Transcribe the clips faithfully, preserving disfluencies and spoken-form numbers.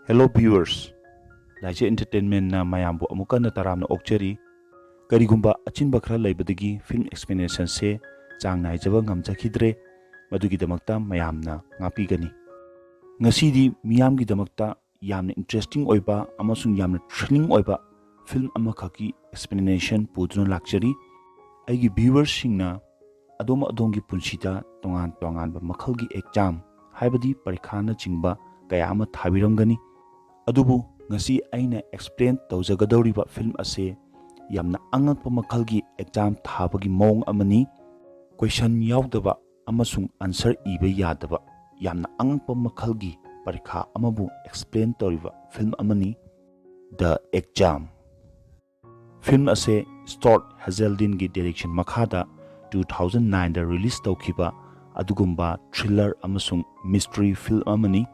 Hello viewers, ꯂꯥꯏꯖ Entertainmentꯅ ꯃꯌꯥꯝꯕꯨ ꯑꯃꯨꯛ ꯍꯟꯅ ꯇꯔꯥꯝꯅ ꯑꯣꯛꯆꯔꯤ꯫ ꯀꯔꯤꯒꯨꯝꯕ ꯑꯆꯤꯟꯕ ꯈꯔ ꯂꯩꯕꯗꯒꯤ film explanationꯁꯦ ꯆꯥꯡ ꯅꯥꯏꯖꯕ ꯉꯝꯖꯈꯤꯗ꯭ꯔꯦ, ꯃꯗꯨꯒꯤꯗꯃꯛꯇ ꯃꯌꯥꯝꯅ ꯉꯥꯛꯄꯤꯒꯅꯤ꯫ ꯉꯁꯤꯗꯤ ꯃꯤꯌꯥꯝꯒꯤꯗꯃꯛꯇ ꯌꯥꯝꯅ interesting ꯑꯣꯏꯕ ꯑꯃꯁꯨꯡ ꯌꯥꯝꯅ thrilling ꯑꯣꯏꯕ film ꯑꯃꯈꯛꯀꯤ explanation ꯄꯨꯗꯨꯅ ꯂꯥꯛꯆꯔꯤ꯫ ꯑꯩꯒꯤ viewersꯁꯤꯡꯅ ꯑꯗꯣꯝ ꯑꯗꯣꯝꯒꯤ ꯄꯨꯟꯁꯤꯗ ꯇꯣꯉꯥꯟ ꯇꯣꯉꯥꯟꯕ ꯃꯈꯜꯒꯤ exam, ꯍꯥꯏꯕꯗꯤ ꯄꯔꯤꯈꯥꯅꯆꯤꯡꯕ ꯀꯌꯥ ꯑꯃ ꯊꯥꯕꯤꯔꯝꯒꯅꯤ꯫ ꯑꯗꯨꯕꯨ ꯉꯁꯤ ꯑꯩꯅ explain ꯇꯧꯖꯒꯗꯧꯔꯤꯕ film ꯑꯁꯦ ꯌꯥꯝꯅ ꯑꯉꯛꯄ ꯃꯈꯜꯒꯤ exam ꯊꯥꯕꯒꯤ ꯃꯑꯣꯡ ꯑꯃꯅꯤ꯫ Question ꯌꯥꯎꯗꯕ ꯑꯃꯁꯨꯡ answer ꯏꯕ ꯌꯥꯗꯕ ꯌꯥꯝꯅ ꯑꯉꯛꯄ ꯃꯈꯜꯒꯤ ꯄꯔꯤꯈꯥ ꯑꯃꯕꯨ explain ꯇꯧꯔꯤꯕ film ꯑꯃꯅꯤ, The Exam꯫ Film ꯑꯁꯦ Scott Hazeldinegꯤ direction ꯃꯈꯥꯗ two thousand nineꯗ release ꯇꯧꯈꯤꯕ ꯑꯗꯨꯒꯨꯝꯕ thriller ꯑꯃꯁꯨꯡ mystery film ꯑꯃꯅꯤ꯫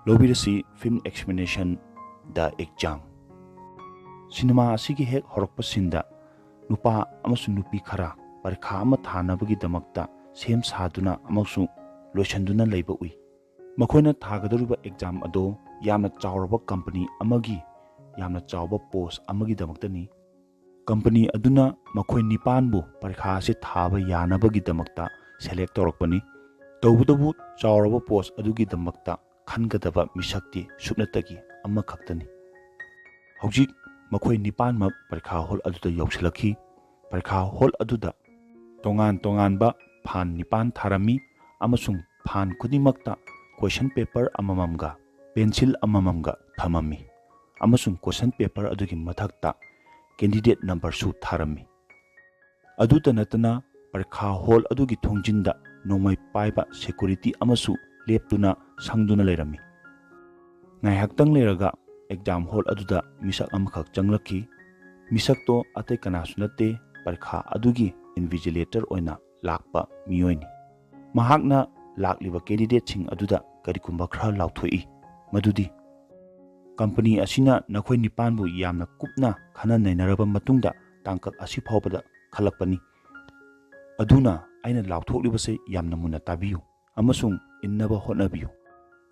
ꯂꯧꯕꯤꯔꯁꯤ film explanation, The Exam꯫ Cinema ꯑꯁꯤꯒꯤ ꯍꯦꯛ ꯍꯧꯔꯛꯄ sceneꯗ ꯅꯨꯄꯥ ꯑꯃꯁꯨꯡ ꯅꯨꯄꯤ ꯈꯔ ꯄꯔꯤꯈꯥ ꯑꯃ ꯊꯥꯅꯕꯒꯤꯗꯃꯛꯇ ꯁꯦꯝ ꯁꯥꯗꯨꯅ ꯑꯃꯁꯨꯡ ꯂꯣꯏꯁꯤꯟꯗꯨꯅ ꯂꯩꯕ ꯎꯏ꯫ ꯃꯈꯣꯏꯅ ꯊꯥꯒꯗꯧꯔꯤꯕ exam ꯑꯗꯨ ꯌꯥꯝꯅ ꯆꯥꯎꯔꯕ company ꯑꯃꯒꯤ ꯌꯥꯝꯅ ꯆꯥꯎꯕ post ꯑꯃꯒꯤꯗꯃꯛꯇꯅꯤ꯫ Company ꯑꯗꯨꯅ ꯃꯈꯣꯏ ꯅꯤꯄꯥꯟꯕꯨ ꯄꯔꯤꯈꯥ ꯑꯁꯤ ꯊꯥꯕ ꯌꯥꯅꯕꯒꯤꯗꯃꯛꯇ select ꯇꯧꯔꯛꯄꯅꯤ꯫ ꯇꯧꯕꯇꯕꯨ ꯆꯥꯎꯔꯕ post ꯑꯗꯨꯒꯤꯗꯃꯛꯇ ꯈꯟꯒꯗꯕ ꯃꯤꯁꯛꯇꯤ ꯁꯨꯞꯅꯇꯒꯤ ꯑꯃꯈꯛꯇꯅꯤ꯫ ꯍꯧꯖꯤꯛ ꯃꯈꯣꯏ ꯅꯤꯄꯥꯟꯃꯛ ꯄꯔꯤꯈꯥ hall ꯑꯗꯨꯗ ꯌꯧꯁꯤꯜꯂꯛꯈꯤ꯫ ꯄꯔꯤꯈꯥ hall ꯑꯗꯨꯗ ꯇꯣꯉꯥꯟ ꯇꯣꯉꯥꯟꯕ ꯐꯥꯟ ꯅꯤꯄꯥꯟ ꯊꯥꯔꯝꯃꯤ ꯑꯃꯁꯨꯡ ꯐꯥꯟ ꯈꯨꯗꯤꯡꯃꯛꯇ question paper ꯑꯃꯃꯝꯒ pencil ꯑꯃꯃꯝꯒ ꯊꯝꯃꯝꯃꯤ ꯑꯃꯁꯨꯡ question paper ꯑꯗꯨꯒꯤ ꯃꯊꯛꯇ candidate numberꯁꯨ ꯊꯥꯔꯝꯃꯤ꯫ ꯑꯗꯨꯇ ꯅꯠꯇꯅ ꯄꯔꯤꯈꯥ hall ꯑꯗꯨꯒꯤ ꯊꯣꯡꯖꯤꯟꯗ ꯅꯣꯡꯃꯩ ꯄꯥꯏꯕ security ꯑꯃꯁꯨ ꯂꯦꯞꯇꯨꯅ ꯁꯪꯗꯨꯅ ꯂꯩꯔꯝꯃꯤ꯫ ꯉꯥꯏꯍꯥꯛꯇꯪ ꯂꯩꯔꯒ exam hall ꯑꯗꯨꯗ ꯃꯤꯁꯛ ꯑꯃꯈꯛ ꯆꯪꯂꯛꯈꯤ꯫ ꯃꯤꯁꯛꯇꯣ ꯑꯇꯩ ꯀꯅꯥꯁꯨ ꯅꯠꯇꯦ, ꯄꯔꯤꯈꯥ ꯑꯗꯨꯒꯤ invigilator ꯑꯣꯏꯅ ꯂꯥꯛꯄ ꯃꯤꯑꯣꯏꯅꯤ꯫ ꯃꯍꯥꯛꯅ ꯂꯥꯛꯂꯤꯕ candidateꯁꯤꯡ ꯑꯗꯨꯗ ꯀꯔꯤꯒꯨꯝꯕ ꯈꯔ ꯂꯥꯎꯊꯣꯛꯏ, ꯃꯗꯨꯗꯤ, "Company ꯑꯁꯤꯅ ꯅꯈꯣꯏ ꯅꯤꯄꯥꯟꯕꯨ ꯌꯥꯝꯅ ꯀꯨꯞꯅ ꯈꯟꯅ ꯅꯩꯅꯔꯕ ꯃꯇꯨꯡꯗ ꯇꯥꯡꯀꯛ ꯑꯁꯤ ꯐꯥꯎꯕꯗ ꯈꯜꯂꯛꯄꯅꯤ꯫ ꯑꯗꯨꯅ ꯑꯩꯅ ꯂꯥꯎꯊꯣꯛꯂꯤꯕꯁꯦ ꯌꯥꯝꯅ ꯃꯨꯟꯅ ꯇꯥꯕꯤꯌꯨ ꯑꯃꯁꯨꯡ ꯏꯟꯅꯕ ꯍꯣꯠꯅꯕꯤꯌꯨ꯫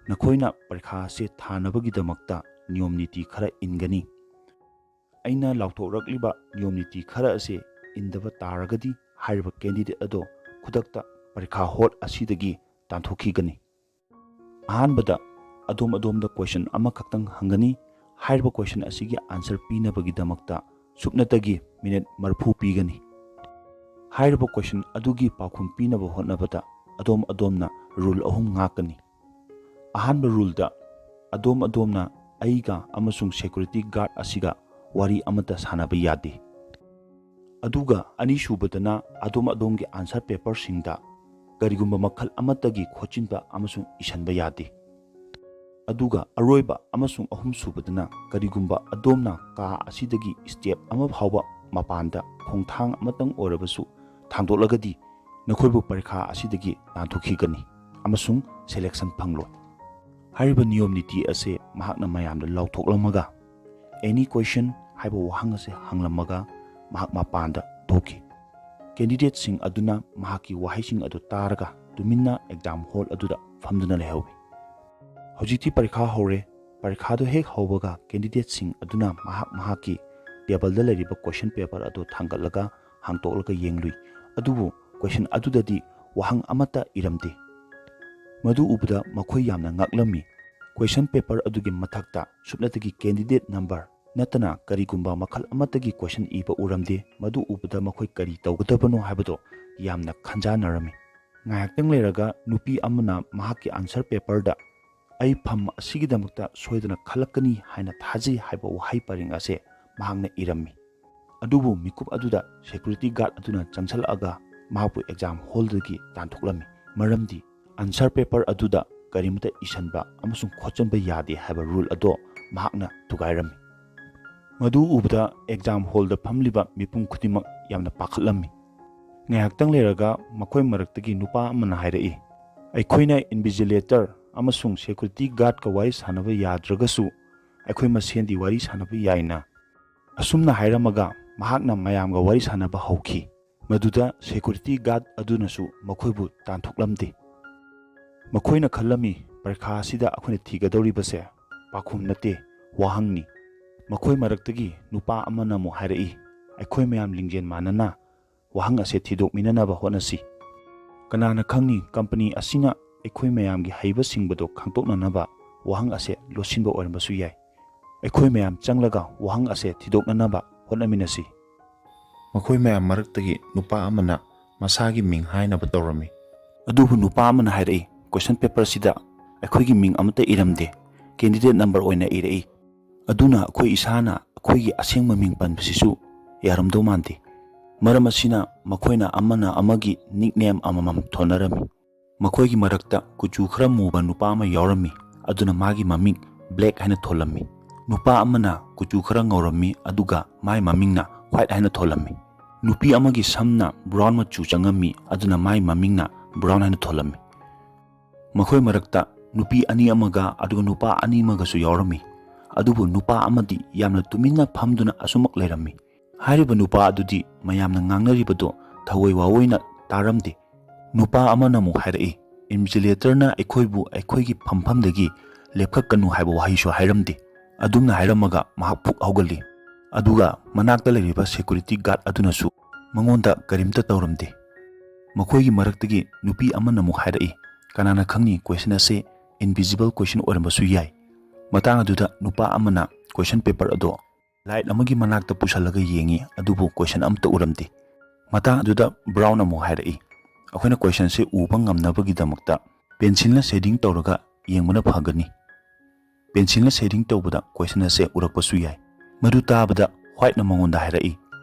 ꯅꯈꯣꯏꯅ ꯄꯔꯤꯈꯥ ꯑꯁꯤ ꯊꯥꯅꯕꯒꯤꯗꯃꯛꯇ ꯅꯤꯌꯣꯝ ꯅꯤꯇꯤ ꯈꯔ ꯏꯟꯒꯅꯤ꯫ ꯑꯩꯅ ꯂꯥꯎꯊꯣꯛꯂꯛꯂꯤꯕ ꯅꯤꯌꯣꯝ ꯅꯤꯇꯤ ꯈꯔ ꯑꯁꯤ ꯏꯟꯗꯕ ꯇꯥꯔꯒꯗꯤ ꯍꯥꯏꯔꯤꯕ candidate ꯑꯗꯣ ꯈꯨꯗꯛꯇ ꯄꯔꯤꯈꯥ ꯍꯣꯜ ꯑꯁꯤꯗꯒꯤ ꯇꯥꯟꯊꯣꯛꯈꯤꯒꯅꯤ꯫ ꯑꯍꯥꯟꯕꯗ ꯑꯗꯣꯝ ꯑꯗꯣꯝꯗ question ꯑꯃꯈꯛꯇꯪ ꯍꯪꯒꯅꯤ꯫ ꯍꯥꯏꯔꯤꯕ question ꯑꯁꯤꯒꯤ answer ꯄꯤꯅꯕꯒꯤꯗꯃꯛꯇ ꯁꯨꯞꯅꯇꯒꯤ minute ꯃꯔꯤꯐꯨ ꯄꯤꯒꯅꯤ꯫ ꯍꯥꯏꯔꯤꯕ question ꯑꯗꯨꯒꯤ ꯄꯥꯎꯈꯨꯝ ꯄꯤꯅꯕ ꯍꯣꯠꯅꯕꯗ ꯑꯗꯣꯝ ꯑꯗꯣꯝꯅ rule ꯑꯍꯨꯝ ꯉꯥꯛꯀꯅꯤ꯫ ꯑꯍꯥꯟꯕ ruleꯗ ꯑꯗꯣꯝ ꯑꯗꯣꯝꯅ ꯑꯩꯒ ꯑꯃꯁꯨꯡ security guard ꯑꯁꯤꯒ ꯋꯥꯔꯤ ꯑꯃꯠꯇ ꯁꯥꯟꯅꯕ ꯌꯥꯗꯦ꯫ ꯑꯗꯨꯒ ꯑꯅꯤꯁꯨꯕꯗꯅ ꯑꯗꯣꯝ ꯑꯗꯣꯝꯒꯤ answer paperꯁꯤꯡꯗ ꯀꯔꯤꯒꯨꯝꯕ ꯃꯈꯜ ꯑꯃꯠꯇꯒꯤ ꯈꯣꯠꯆꯤꯟꯕ ꯑꯃꯁꯨꯡ ꯏꯁꯤꯟꯕ ꯌꯥꯗꯦ꯫ ꯑꯗꯨꯒ ꯑꯔꯣꯏꯕ ꯑꯃꯁꯨꯡ ꯑꯍꯨꯝꯁꯨꯕꯗꯅ ꯀꯔꯤꯒꯨꯝꯕ ꯑꯗꯣꯝꯅ ꯀꯥ ꯑꯁꯤꯗꯒꯤ step ꯑꯃ ꯐꯥꯎꯕ ꯃꯄꯥꯟꯗ ꯈꯣꯡꯊꯥꯡ ꯑꯃꯇꯪ ꯑꯣꯏꯔꯕꯁꯨ ꯊꯥꯡꯗꯣꯛꯂꯒꯗꯤ ꯅꯈꯣꯏꯕꯨ ꯄꯔꯤꯈꯥ ꯑꯁꯤꯗꯒꯤ ꯇꯥꯟꯊꯣꯛꯈꯤꯒꯅꯤ ꯑꯃꯁꯨꯡ selection ꯐꯪꯂꯣꯏ꯫ ꯍꯥꯏꯔꯤꯕ ꯅꯤꯌꯣꯝ ꯅꯤꯇꯤ ꯑꯁꯤ ꯃꯍꯥꯛꯅ ꯃꯌꯥꯝꯗ ꯂꯥꯎꯊꯣꯛꯂꯝꯃꯒ "Any question?" ꯍꯥꯏꯕ ꯋꯥꯍꯪ ꯑꯁꯤ ꯍꯪꯂꯝꯃꯒ ꯃꯍꯥꯛ ꯃꯄꯥꯟꯗ ꯊꯣꯛꯈꯤ꯫ Candidateꯁꯤꯡ ꯑꯗꯨꯅ ꯃꯍꯥꯛꯀꯤ ꯋꯥꯍꯩꯁꯤꯡ ꯑꯗꯨ ꯇꯥꯔꯒ ꯇꯨꯃꯤꯟꯅ exam hall ꯑꯗꯨꯗ ꯐꯝꯗꯨꯅ ꯂꯩꯍꯧꯏ꯫ ꯍꯧꯖꯤꯛꯇꯤ ꯄꯔꯤꯈꯥ ꯍꯧꯔꯦ꯫ ꯄꯔꯤꯈꯥꯗꯨ ꯍꯦꯛ ꯍꯧꯕꯒ candidateꯁꯤꯡ ꯑꯗꯨꯅ ꯃꯍꯥꯛ ꯃꯍꯥꯛꯀꯤ tableꯗ ꯂꯩꯔꯤꯕ question paper ꯑꯗꯨ ꯊꯥꯡꯒꯠꯂꯒ ꯍꯥꯡꯇꯣꯛꯂꯒ ꯌꯦꯡꯂꯨꯏ꯫ ꯑꯗꯨꯕꯨ question ꯑꯗꯨꯗꯗꯤ ꯋꯥꯍꯪ ꯑꯃꯠꯇ ꯏꯔꯝꯗꯦ꯫ ꯃꯗꯨ ꯎꯕꯗ ꯃꯈꯣꯏ ꯌꯥꯝꯅ ꯉꯛꯂꯝꯃꯤ꯫ Question paper ꯑꯗꯨꯒꯤ ꯃꯊꯛꯇ ꯁꯨꯞꯅꯇꯒꯤ candidate number ꯅꯠꯇꯅ ꯀꯔꯤꯒꯨꯝꯕ ꯃꯈꯜ ꯑꯃꯠꯇꯒꯤ question ꯏꯕ ꯎꯔꯝꯗꯦ꯫ ꯃꯗꯨ ꯎꯕꯗ ꯃꯈꯣꯏ ꯀꯔꯤ ꯇꯧꯒꯗꯕꯅꯣ ꯍꯥꯏꯕꯗꯨ ꯌꯥꯝꯅ ꯈꯟꯖꯥꯟꯅꯔꯝꯃꯤ꯫ ꯉꯥꯏꯍꯥꯛꯇꯪ ꯂꯩꯔꯒ ꯅꯨꯄꯤ ꯑꯃꯅ ꯃꯍꯥꯛꯀꯤ answer paperꯗ "ꯑꯩ ꯐꯝ ꯑꯁꯤꯒꯤꯗꯃꯛꯇ ꯁꯣꯏꯗꯅ ꯈꯜꯂꯛꯀꯅꯤ ꯍꯥꯏꯅ ꯊꯥꯖꯩ" ꯍꯥꯏꯕ ꯋꯥꯍꯩ ꯄꯔꯦꯡ ꯑꯁꯦ ꯃꯍꯥꯛꯅ ꯏꯔꯝꯃꯤ꯫ ꯑꯗꯨꯕꯨ ꯃꯤꯀꯨꯞ ꯑꯗꯨꯗ security guard ꯑꯗꯨꯅ ꯆꯪꯁꯤꯜꯂꯛꯂꯒ ꯃꯍꯥꯛꯄꯨ exam hallꯗꯒꯤ ꯇꯥꯟꯊꯣꯛꯂꯝꯃꯤ꯫ ꯃꯔꯝꯗꯤ answer paper ꯑꯗꯨꯗ ꯀꯔꯤꯃꯇ ꯏꯁꯤꯟꯕ ꯑꯃꯁꯨꯡ ꯈꯣꯠꯆꯤꯟꯕ ꯌꯥꯗꯦ ꯍꯥꯏꯕ rule ꯑꯗꯣ ꯃꯍꯥꯛꯅ ꯊꯨꯒꯥꯏꯔꯝꯃꯤ꯫ ꯃꯗꯨ ꯎꯕꯗ exam hallꯗ ꯐꯝꯂꯤꯕ ꯃꯤꯄꯨꯝ ꯈꯨꯗꯤꯡꯃꯛ ꯌꯥꯝꯅ ꯄꯥꯈꯠꯂꯝꯃꯤ꯫ ꯉꯥꯏꯍꯥꯛꯇꯪ ꯂꯩꯔꯒ ꯃꯈꯣꯏ ꯃꯔꯛꯇꯒꯤ ꯅꯨꯄꯥ ꯑꯃꯅ ꯍꯥꯏꯔꯛꯏ, "ꯑꯩꯈꯣꯏꯅ invigilator ꯑꯃꯁꯨꯡ security guardꯀ ꯋꯥꯔꯤ ꯁꯥꯟꯅꯕ ꯌꯥꯗ꯭ꯔꯒꯁꯨ ꯑꯩꯈꯣꯏ ꯃꯁꯦꯟꯗꯤ ꯋꯥꯔꯤ ꯁꯥꯟꯅꯕ ꯌꯥꯏꯅ?" ꯑꯁꯨꯝꯅ ꯍꯥꯏꯔꯝꯃꯒ ꯃꯍꯥꯛꯅ ꯃꯌꯥꯝꯒ ꯋꯥꯔꯤ ꯁꯥꯟꯅꯕ ꯍꯧꯈꯤ꯫ ꯃꯗꯨꯗ security guard ꯑꯗꯨꯅꯁꯨ ꯃꯈꯣꯏꯕꯨ ꯇꯥꯟꯊꯣꯛꯂꯝꯗꯦ꯫ ꯃꯈꯣꯏꯅ ꯈꯜꯂꯝꯃꯤ, ꯄꯔꯤꯈꯥ ꯑꯁꯤꯗ ꯑꯩꯈꯣꯏꯅ ꯊꯤꯒꯗꯧꯔꯤꯕꯁꯦ ꯄꯥꯎꯈꯨꯝ ꯅꯠꯇꯦ, ꯋꯥꯍꯪꯅꯤ꯫ ꯃꯈꯣꯏ ꯃꯔꯛꯇꯒꯤ ꯅꯨꯄꯥ ꯑꯃꯅ ꯑꯃꯨꯛ ꯍꯥꯏꯔꯛꯏ, ꯑꯩꯈꯣꯏ ꯃꯌꯥꯝ ꯂꯤꯡꯖꯦꯜ ꯃꯥꯟꯅꯅ ꯋꯥꯍꯪ ꯑꯁꯦ ꯊꯤꯗꯣꯛꯃꯤꯟꯅꯅꯕ ꯍꯣꯠꯅꯁꯤ꯫ ꯀꯅꯥꯅ ꯈꯪꯅꯤ, ꯀꯝꯄꯅꯤ ꯑꯁꯤꯅ ꯑꯩꯈꯣꯏ ꯃꯌꯥꯝꯒꯤ ꯍꯩꯕ ꯁꯤꯡꯕꯗꯣ ꯈꯪꯗꯣꯛꯅꯅꯕ ꯋꯥꯍꯪ ꯑꯁꯦ ꯂꯣꯠꯁꯤꯟꯕ ꯑꯣꯏꯔꯝꯕꯁꯨ ꯌꯥꯏ꯫ ꯑꯩꯈꯣꯏ ꯃꯌꯥꯝ ꯆꯪꯂꯒ ꯋꯥꯍꯪ ꯑꯁꯦ ꯊꯤꯗꯣꯛꯅꯅꯕ ꯍꯣꯠꯅꯃꯤꯟꯅꯁꯤ꯫ ꯃꯈꯣꯏ ꯃꯌꯥꯝ ꯃꯔꯛꯇꯒꯤ ꯅꯨꯄꯥ ꯑꯃꯅ ꯃꯁꯥꯒꯤ ꯃꯤꯡ ꯍꯥꯏꯅꯕ ꯇꯧꯔꯝꯃꯤ꯫ ꯑꯗꯨꯕꯨ ꯅꯨꯄꯥ ꯑꯃꯅ ꯍꯥꯏꯔꯛꯏ, ꯀꯣꯏꯁꯟ ꯄꯦꯄꯔꯁꯤꯗ ꯑꯩꯈꯣꯏꯒꯤ ꯃꯤꯡ ꯑꯃꯠꯇ ꯏꯔꯝꯗꯦ, ꯀꯦꯟꯗꯤꯗꯦꯠ ꯅꯝꯕꯔ ꯑꯣꯏꯅ ꯏꯔꯛꯏ꯫ ꯑꯗꯨꯅ ꯑꯩꯈꯣꯏ ꯏꯁꯥꯅ ꯑꯩꯈꯣꯏꯒꯤ ꯑꯁꯦꯡꯕ ꯃꯤꯡ ꯄꯟꯕꯁꯤꯁꯨ ꯌꯥꯔꯝꯗꯧ ꯃꯥꯟꯗꯦ꯫ ꯃꯔꯝ ꯑꯁꯤꯅ ꯃꯈꯣꯏꯅ ꯑꯃꯅ ꯑꯃꯒꯤ ꯅꯤꯛꯅꯦꯝ ꯑꯃꯃꯝ ꯊꯣꯟꯅꯔꯝꯃꯤ꯫ ꯃꯈꯣꯏꯒꯤ ꯃꯔꯛꯇ ꯀꯨꯆꯨ ꯈꯔ ꯃꯨꯕ ꯅꯨꯄꯥ ꯑꯃ ꯌꯥꯎꯔꯝꯃꯤ, ꯑꯗꯨꯅ ꯃꯥꯒꯤ ꯃꯃꯤꯡ ꯕ꯭ꯂꯦꯛ ꯍꯥꯏꯅ ꯊꯣꯜꯂꯝꯃꯤ꯫ ꯅꯨꯄꯥ ꯑꯃꯅ ꯀꯨꯆꯨ ꯈꯔ ꯉꯧꯔꯝꯃꯤ, ꯑꯗꯨꯒ ꯃꯥꯏ ꯃꯃꯤꯡꯅ ꯋꯥꯏꯠ ꯍꯥꯏꯅ ꯊꯣꯜꯂꯝꯃꯤ꯫ ꯅꯨꯄꯤ ꯑꯃꯒꯤ ꯁꯝꯅ ꯕ꯭ꯔꯥꯎꯟ ꯃꯆꯨ ꯆꯪꯉꯝꯃꯤ, ꯑꯗꯨꯅ ꯃꯥꯏ ꯃꯃꯤꯡꯅ ꯕ꯭ꯔꯥꯎꯟ ꯍꯥꯏꯅ ꯊꯣꯜꯂꯝꯃꯤ꯫ ꯃꯈꯣꯏ ꯃꯔꯛꯇ ꯅꯨꯄꯤ ꯑꯅꯤ ꯑꯃꯒ ꯑꯗꯨꯒ ꯅꯨꯄꯥ ꯑꯅꯤ ꯑꯃꯒꯁꯨ ꯌꯥꯎꯔꯝꯃꯤ꯫ ꯑꯗꯨꯕꯨ ꯅꯨꯄꯥ ꯑꯃꯗꯤ ꯌꯥꯝꯅ ꯇꯨꯃꯤꯟꯅ ꯐꯝꯗꯨꯅ ꯑꯁꯨꯃꯛ ꯂꯩꯔꯝꯃꯤ꯫ ꯍꯥꯏꯔꯤꯕ ꯅꯨꯄꯥ ꯑꯗꯨꯗꯤ ꯃꯌꯥꯝꯅ ꯉꯥꯡꯅꯔꯤꯕꯗꯣ ꯊꯑꯣꯏ ꯋꯥꯑꯣꯏꯅ ꯇꯥꯔꯝꯗꯦ꯫ ꯅꯨꯄꯥ ꯑꯃꯅ ꯑꯃꯨꯛ ꯍꯥꯏꯔꯛꯏ, ꯏꯟꯚꯤꯖꯤꯂꯦꯇꯔꯅ ꯑꯩꯈꯣꯏꯕꯨ ꯑꯩꯈꯣꯏꯒꯤ ꯐꯝꯐꯝꯗꯒꯤ ꯂꯦꯞꯈꯠꯀꯅꯨ ꯍꯥꯏꯕ ꯋꯥꯍꯩꯁꯨ ꯍꯥꯏꯔꯝꯗꯦ꯫ ꯑꯗꯨꯝꯅ ꯍꯥꯏꯔꯝꯃꯒ ꯃꯍꯥꯛ ꯐꯨꯛ ꯍꯧꯒꯠꯂꯤ꯫ ꯑꯗꯨꯒ ꯃꯅꯥꯛꯇ ꯂꯩꯔꯤꯕ ꯁꯦꯀ꯭ꯌꯨꯔꯤꯇꯤ ꯒꯥꯔꯗ ꯑꯗꯨꯅꯁꯨ ꯃꯉꯣꯟꯗ ꯀꯔꯤꯝꯇ ꯇꯧꯔꯝꯗꯦ꯫ ꯃꯈꯣꯏꯒꯤ ꯃꯔꯛꯇꯒꯤ ꯅꯨꯄꯤ ꯑꯃꯅ ꯑꯃꯨꯛ ꯍꯥꯏꯔꯛꯏ, ꯀꯅꯥꯅ ꯈꯪꯅꯤ, ꯀꯣꯏꯁꯟ ꯑꯁꯦ ꯏꯟꯚꯤꯖꯤꯕꯜ ꯀꯣꯏꯁꯟ ꯑꯣꯏꯔꯝꯕꯁꯨ ꯌꯥꯏ꯫ ꯃꯇꯥꯡ ꯑꯗꯨꯗ ꯅꯨꯄꯥ ꯑꯃꯅ ꯀꯣꯏꯁꯟ ꯄꯦꯄꯔ ꯑꯗꯣ ꯂꯥꯏꯠ ꯑꯃꯒꯤ ꯃꯅꯥꯛꯇ ꯄꯨꯁꯜꯂꯒ ꯌꯦꯡꯉꯤ, ꯑꯗꯨꯕꯨ ꯀꯣꯏꯁꯟ ꯑꯃꯠꯇ ꯎꯔꯝꯗꯦ꯫ ꯃꯇꯥꯡ ꯑꯗꯨꯗ ꯕ꯭ꯔꯥꯎꯟ ꯑꯃꯨꯛ ꯍꯥꯏꯔꯛꯏ, ꯑꯩꯈꯣꯏꯅ ꯀꯣꯏꯁꯟꯁꯦ ꯎꯕ ꯉꯝꯅꯕꯒꯤꯗꯃꯛꯇ ꯄꯦꯟꯁꯤꯜꯅ ꯁꯦꯗꯤꯡ ꯇꯧꯔꯒ ꯌꯦꯡꯕꯅ ꯐꯒꯅꯤ꯫ ꯄꯦꯟꯁꯤꯜꯅ ꯁꯦꯗꯤꯡ ꯇꯧꯕꯗ ꯀꯣꯏꯁꯟ ꯑꯁꯦ ꯎꯔꯛꯄꯁꯨ ꯌꯥꯏ꯫ ꯃꯗꯨ ꯇꯥꯕꯗ ꯋꯥꯏꯠꯅ ꯃꯉꯣꯟꯗ ꯍꯥꯏꯔꯛꯏ,